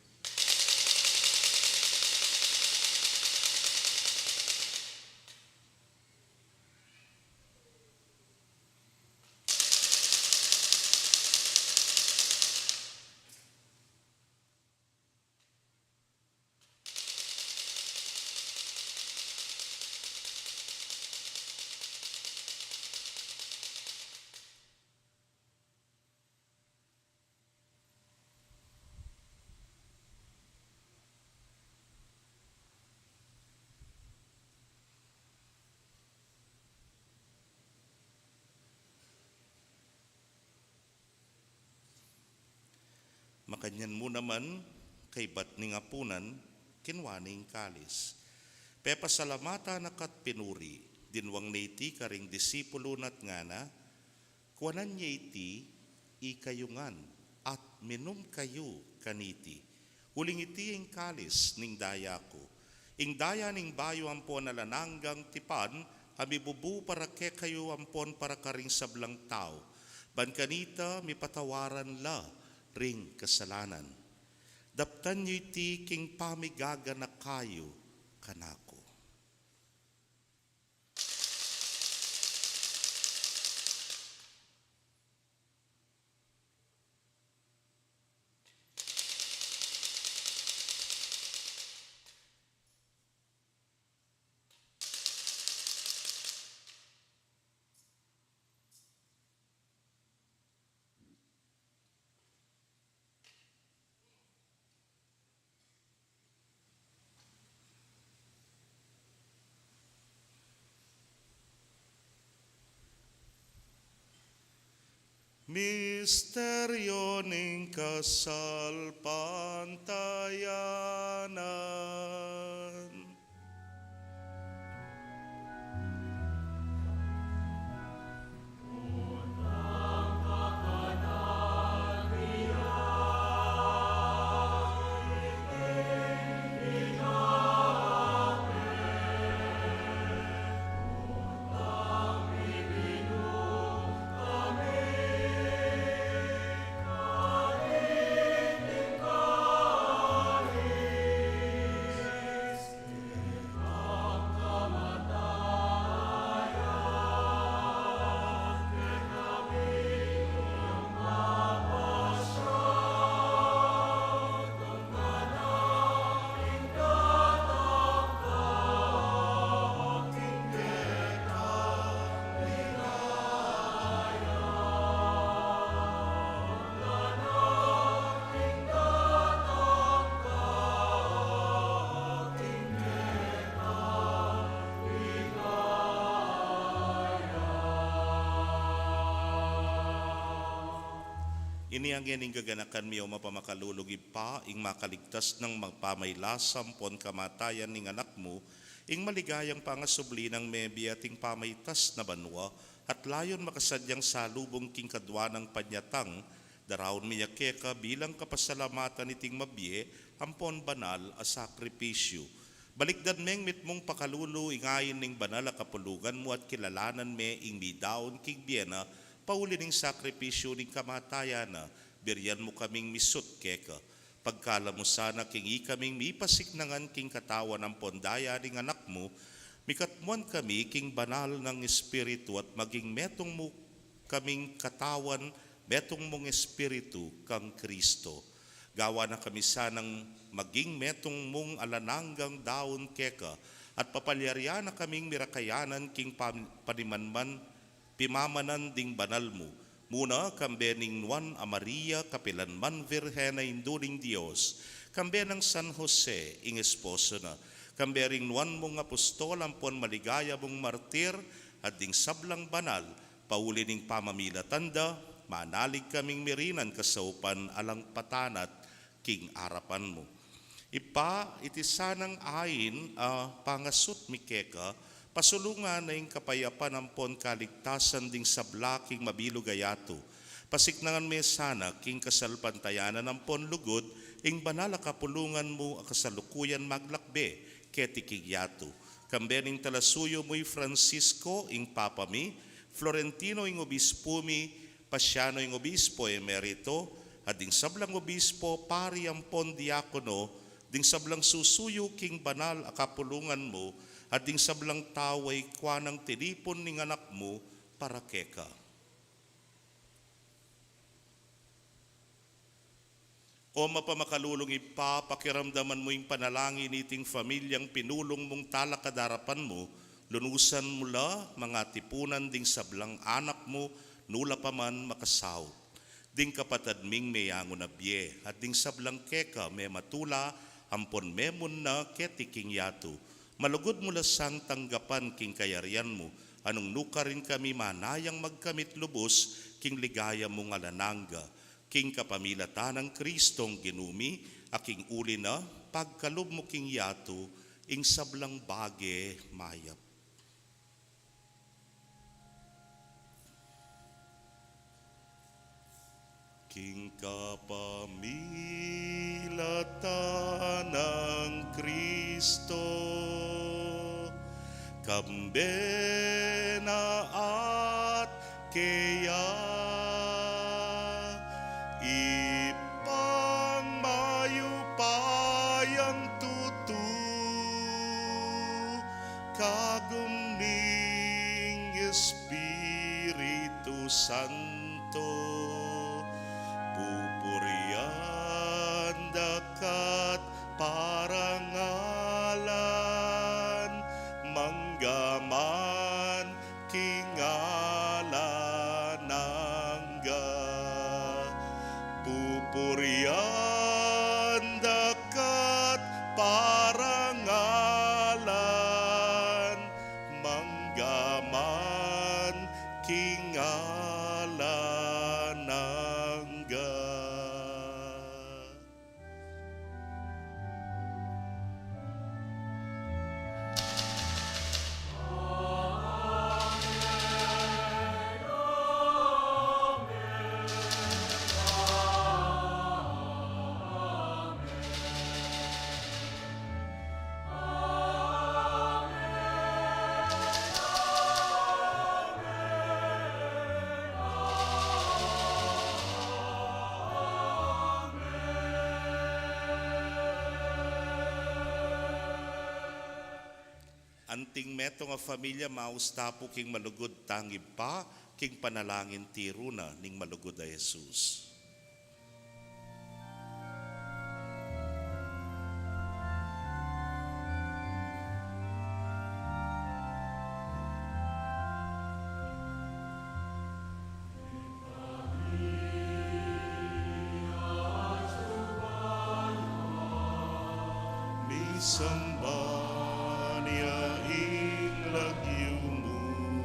Makanyan mu naman, kaybat ning apunan, kinua ne ing kalis. Pepasalamatan na ka at pinuri, dinwang ne iti karing disipulu na at ngana, kuanan ye iti ikayu ngan, at minum kayu kaniti. Uling iti ing kalis ning daya ku, ing daya ning bayu ampon alang anggang tipan, a mibubu para kekayu ampon para karing sablang tau, ban kanita mipatawaran la ring kasalanan. Daptan yu iti king pamigaganaka yu kanaku. Misteryo ning kasalpantayanan. Ini ngening gaganakan mi, o mapamakalulung Ibpa, ing makaligtas nang magpamailas ampon kamatayan ning Anak mu, ing maligayang pangasubli nang mebie at ing pamaitas na banua, at layun makasadyang salubung king kadua nang panyatang, daraun mi ya keka bilang kapasalamatan iting mabie ampon banal a sakripisyu. Balikdan meng mitmung pakalulu ing ain ning banal a kapulungan mu at kilalanan me ing midaun king bie na pauli ning sakripisyu ning kamatayan na, birian mu kaming misut keka. Pagkalub mu sana king ikaming mipasiknangan king katawan ampon daya ning Anak mu, mikatmuan kami king banal nang Espiritu at maging metung mu kaming katawan, metung mung Espiritu kang Kristo. Gawan na kami sanang maging metung mung alang anggang daun keka, at papalyarian na kaming mirakayanan king pam-, panimanman pimamanan ding banal mu, muna kambe ning Nuan a Maria, kapilan man Virgen a Indu ning Dios, kambe nang San Jose, ing esposo na, kambe ring nuan mung apostol ampon maligaya mung martir, at ding sablang banal, pauli ning pamamilatan da, manalig kaming mirinan kasaupan alang patanat king arapan mu. Ibpa, iti sanang ain a pangasut mi keka, pasulungan na ing kapayapan ampon kaligtasan ding sabla king mabilug a yatu. Pasiknangan me sana king kasalpantayanan ampon lugud ing banal a kapulungan mu a kasalukuyan maglakbe keti king yatu. Kambe ning talasuyu mu i Francisco, ing Papa mi, Florentino, ing obispu mi, Pasiano, ing obispo emerito, at ding sablang obispo, pari ampon diakono, ding sablang susuyu king banal a kapulungan mu, at ding sablang tau a ikwa nang tinipun ning Anak mu para keka. O mapamakalulung Ibpa, pakiramdaman mu ing panalangin niting familyang pinulung mung talakad arapan mu, lunusan mu la, mangatipunan ding sablang anak mu, nu la pa man makasaut. Ding kapatad ming meyangu na bie, at ding sablang keka mematula ampon memunna keti king yatu. Malugud mu la sang tanggapan king kayarian mu, a nung nukarin kami manayang magkamit lubus king ligaya mung alang angga. King kapamilatan nang Kristong Ginu mi, a king uli na, pagkalub mu king yatu ing sablang bage mayap. King kapamilatan nang Kristo, kambe na at keya, Ibpang mayupayang tutu, kagum ning Espiritu Santo, pupurian da ka't parangalan, mangga man king alang angga. Pupurian da ka't parangalan, mangga man king alang Anting metung a familia, maus ta pu king malugud tang Ibpa, king panalangin tiru na ning malugud a Jesus. Misamban ya ing lagyu mu,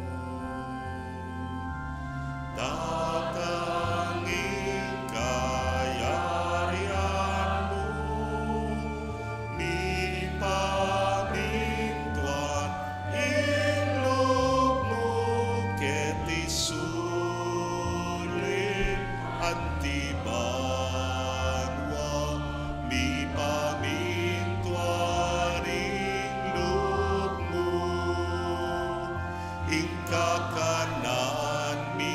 datang ing kayarian mu, mipamintuan ing lub mu keti sulip anti banua, mipamintuan ing lub mu, ing kakanan mi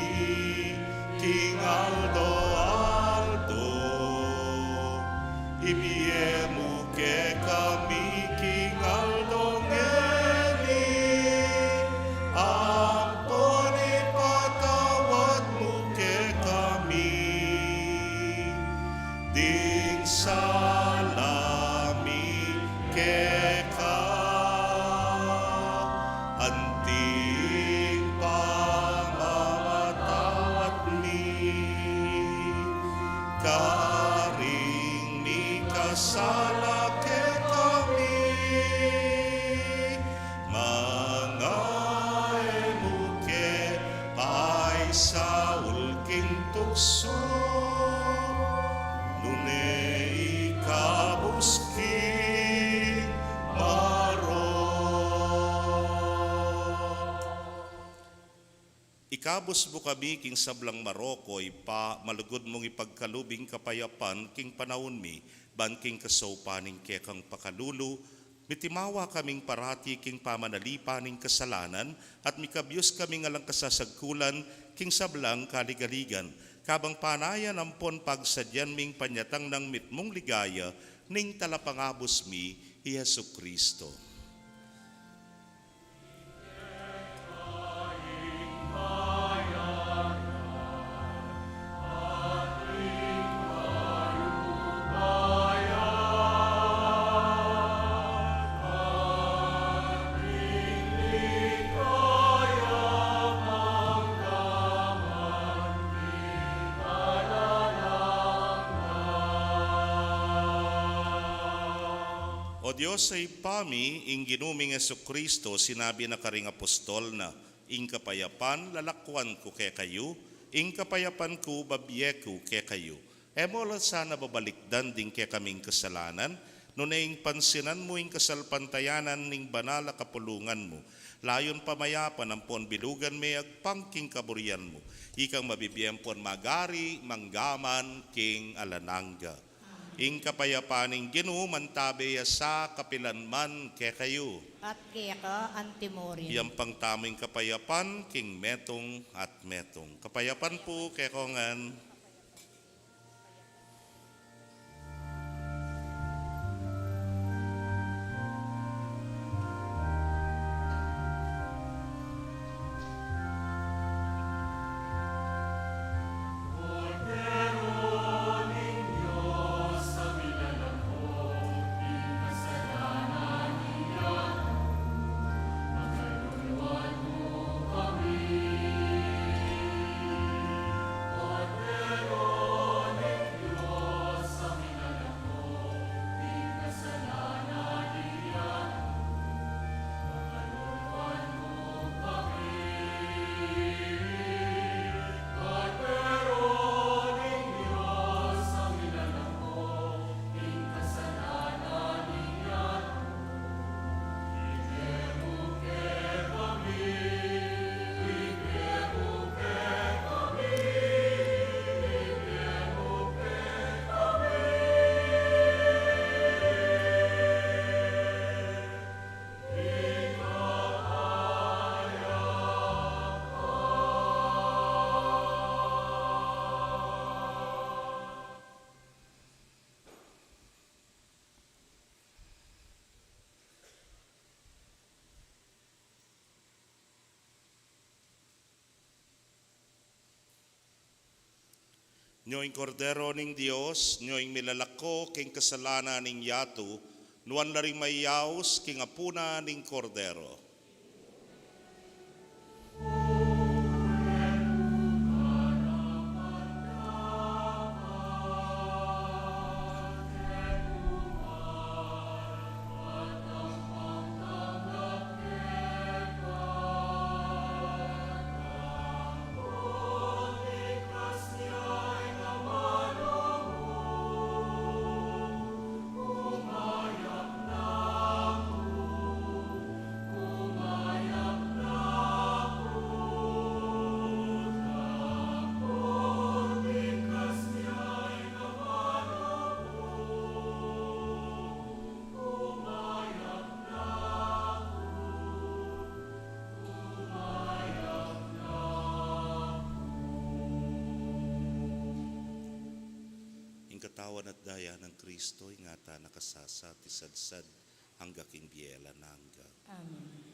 king aldo-aldo, ibie mu kekami king aldo ngeni, ampon ipatawad mu kekami ding sala mi keka, anti ing pamamatawad mi karing mikasala kekami, manga e mu ke paisaul king tuksu, nune ikabus king marok. Ikabus mu kami king sablang marok, O Ibpa, malugud mung ipagkalub ing kapayapan king panaun mi, ban king kasaupan ning kekang pakalulu, mitimawa kaming parati king pamanalipan ning kasalanan, at mikabyus kaming alang kasasagkulan king sablang kaligaligan, kabang panayan ampon pagsadyan ming panyatang nang mitmung ligaya ning Talapangabus mi, i Jesucristo. O Dios a Ibpa mi, ing Ginu ming Jesucristo, sinabi na karing apostol na, "Ing kapayapan lalakuan ku kekayu, ing kapayapan ku babie ku kekayu." E mu la sana babalikdan ding kekaming kasalanan, nune ing pansinan mu ing kasalpantayanan ning banal a kapulungan mu. Layun pamayapan ampon bilugan me agpang king kaburian mu. Ikang mabibie ampon magari manggaman king alang angga. Ing kapayapan ning Ginu mantabe ya sa kapilan man kekayu. At keka antimurin. Iyampang tamu ing kapayapan king metung at metung. Kapayapan pu kekongan. Nyo ing Kordero ning Dios, nyo ing milalako king kasalanan ning yatu, nuan la ring mayaus king apunan ning Kordero. Ing katawan at daya nang Kristo, ingatan na kasasa at isadsad angga king bie alang angga. Amen.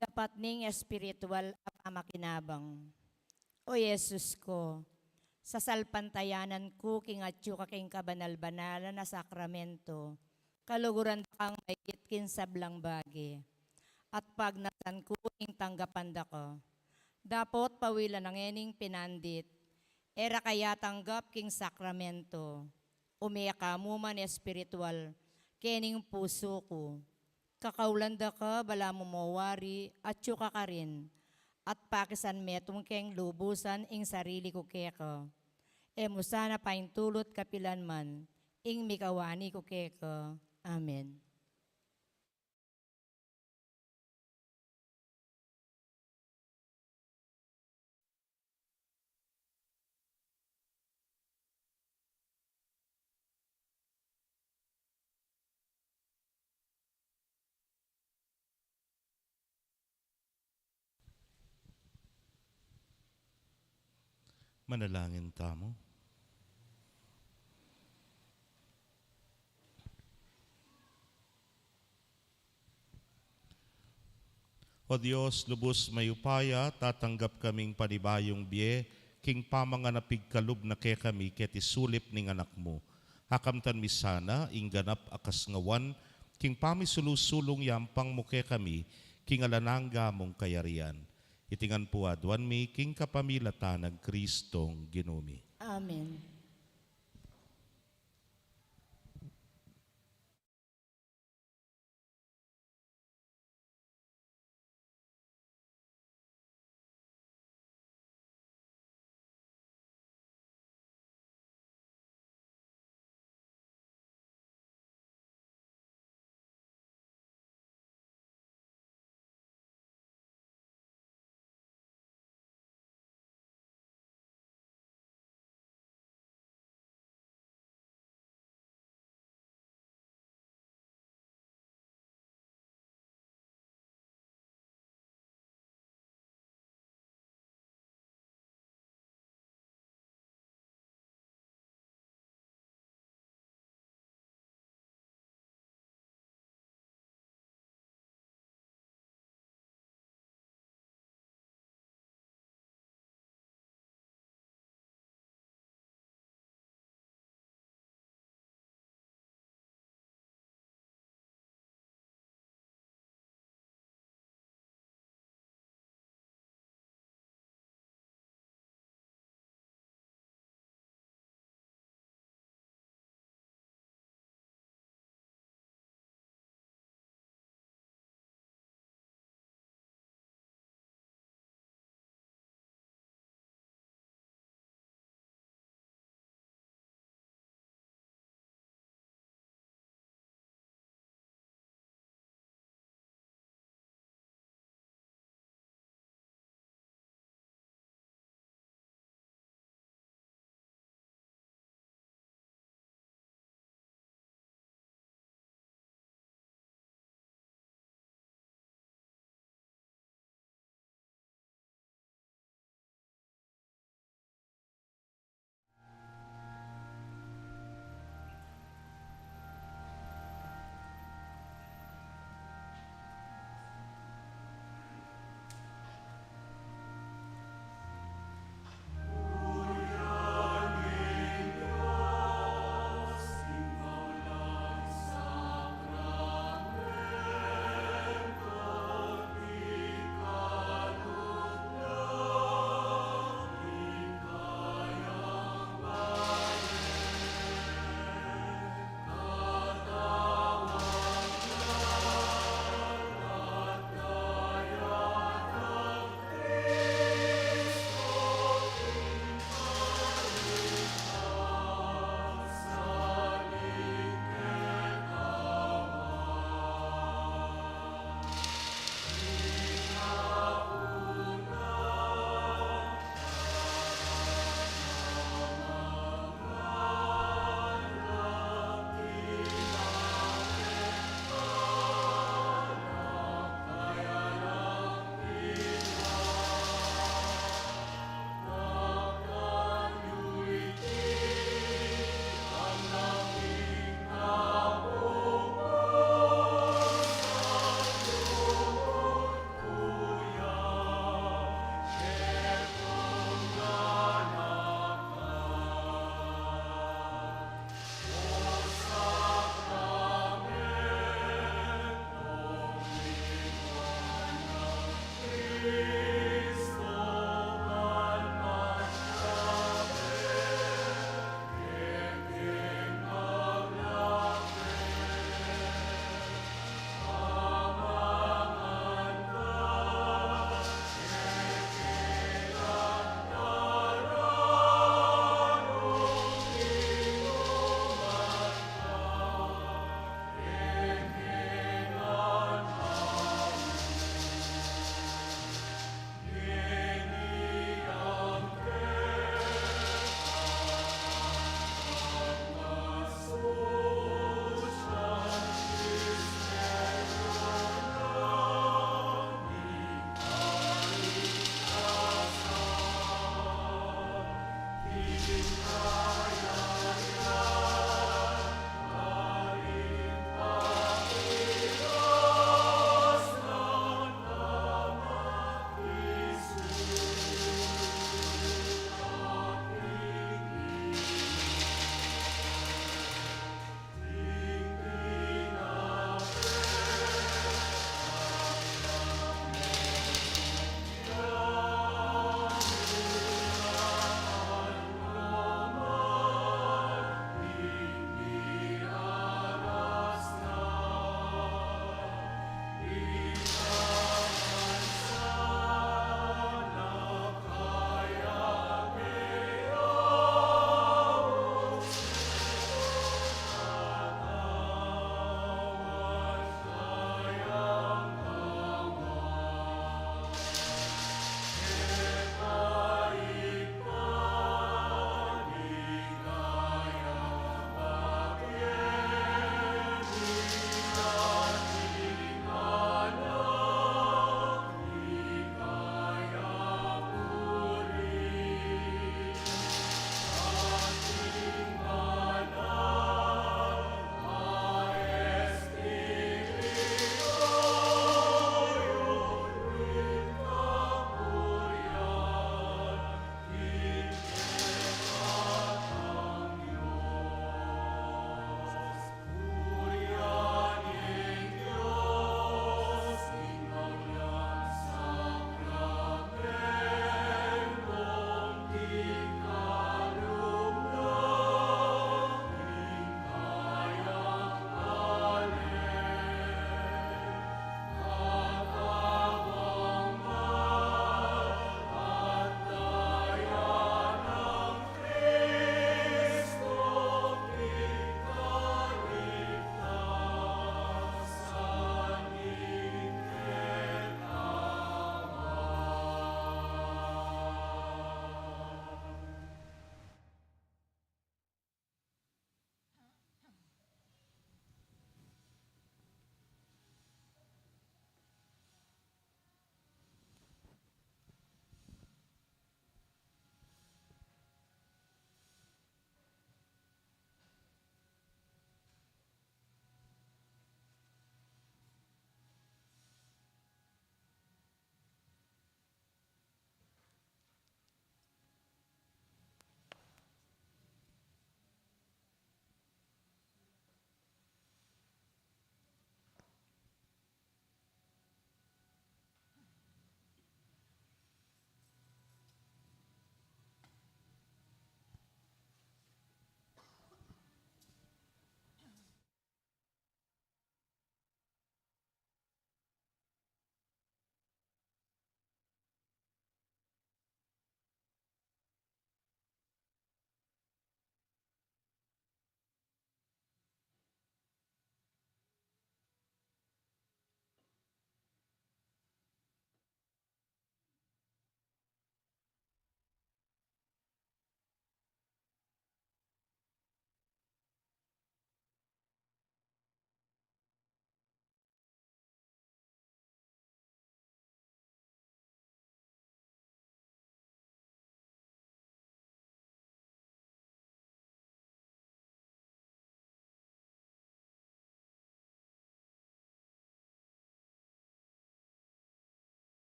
dapat ning espiritual a pamakinabang. O Jesus ku, sasalpantayanan ku king atyu ka king kabanal-banalan a sakramento, kaluguran da kang maigit king sablang bage, at pagnasan ku ing tanggapan da ka. Dapot pawilan na ngening pinandit, e ra ka yatanggap king sakramento, ume ka mu man espiritual kening pusu ku. Kakaulan da ka, balamu mo wari, atyu ka karin, at pakisan metung keng lubusan ing sarili ku keka. E mu sana paintulut kapilan man ing mikawani ku keka. Amen. Manalangin tamu. O Dios, lubus mayupaya, tatanggap kaming panibayung bie king pamangan a pigkalub na kekami keti sulip ning Anak mu. Akamtan mi sana ing ganap a kasngawan king pamisulu-sulung yampang mu kekami king alang angga mung kayarian. Iti ngan pu aduan mi king kapamilatan nang Kristong Ginu mi. Amen.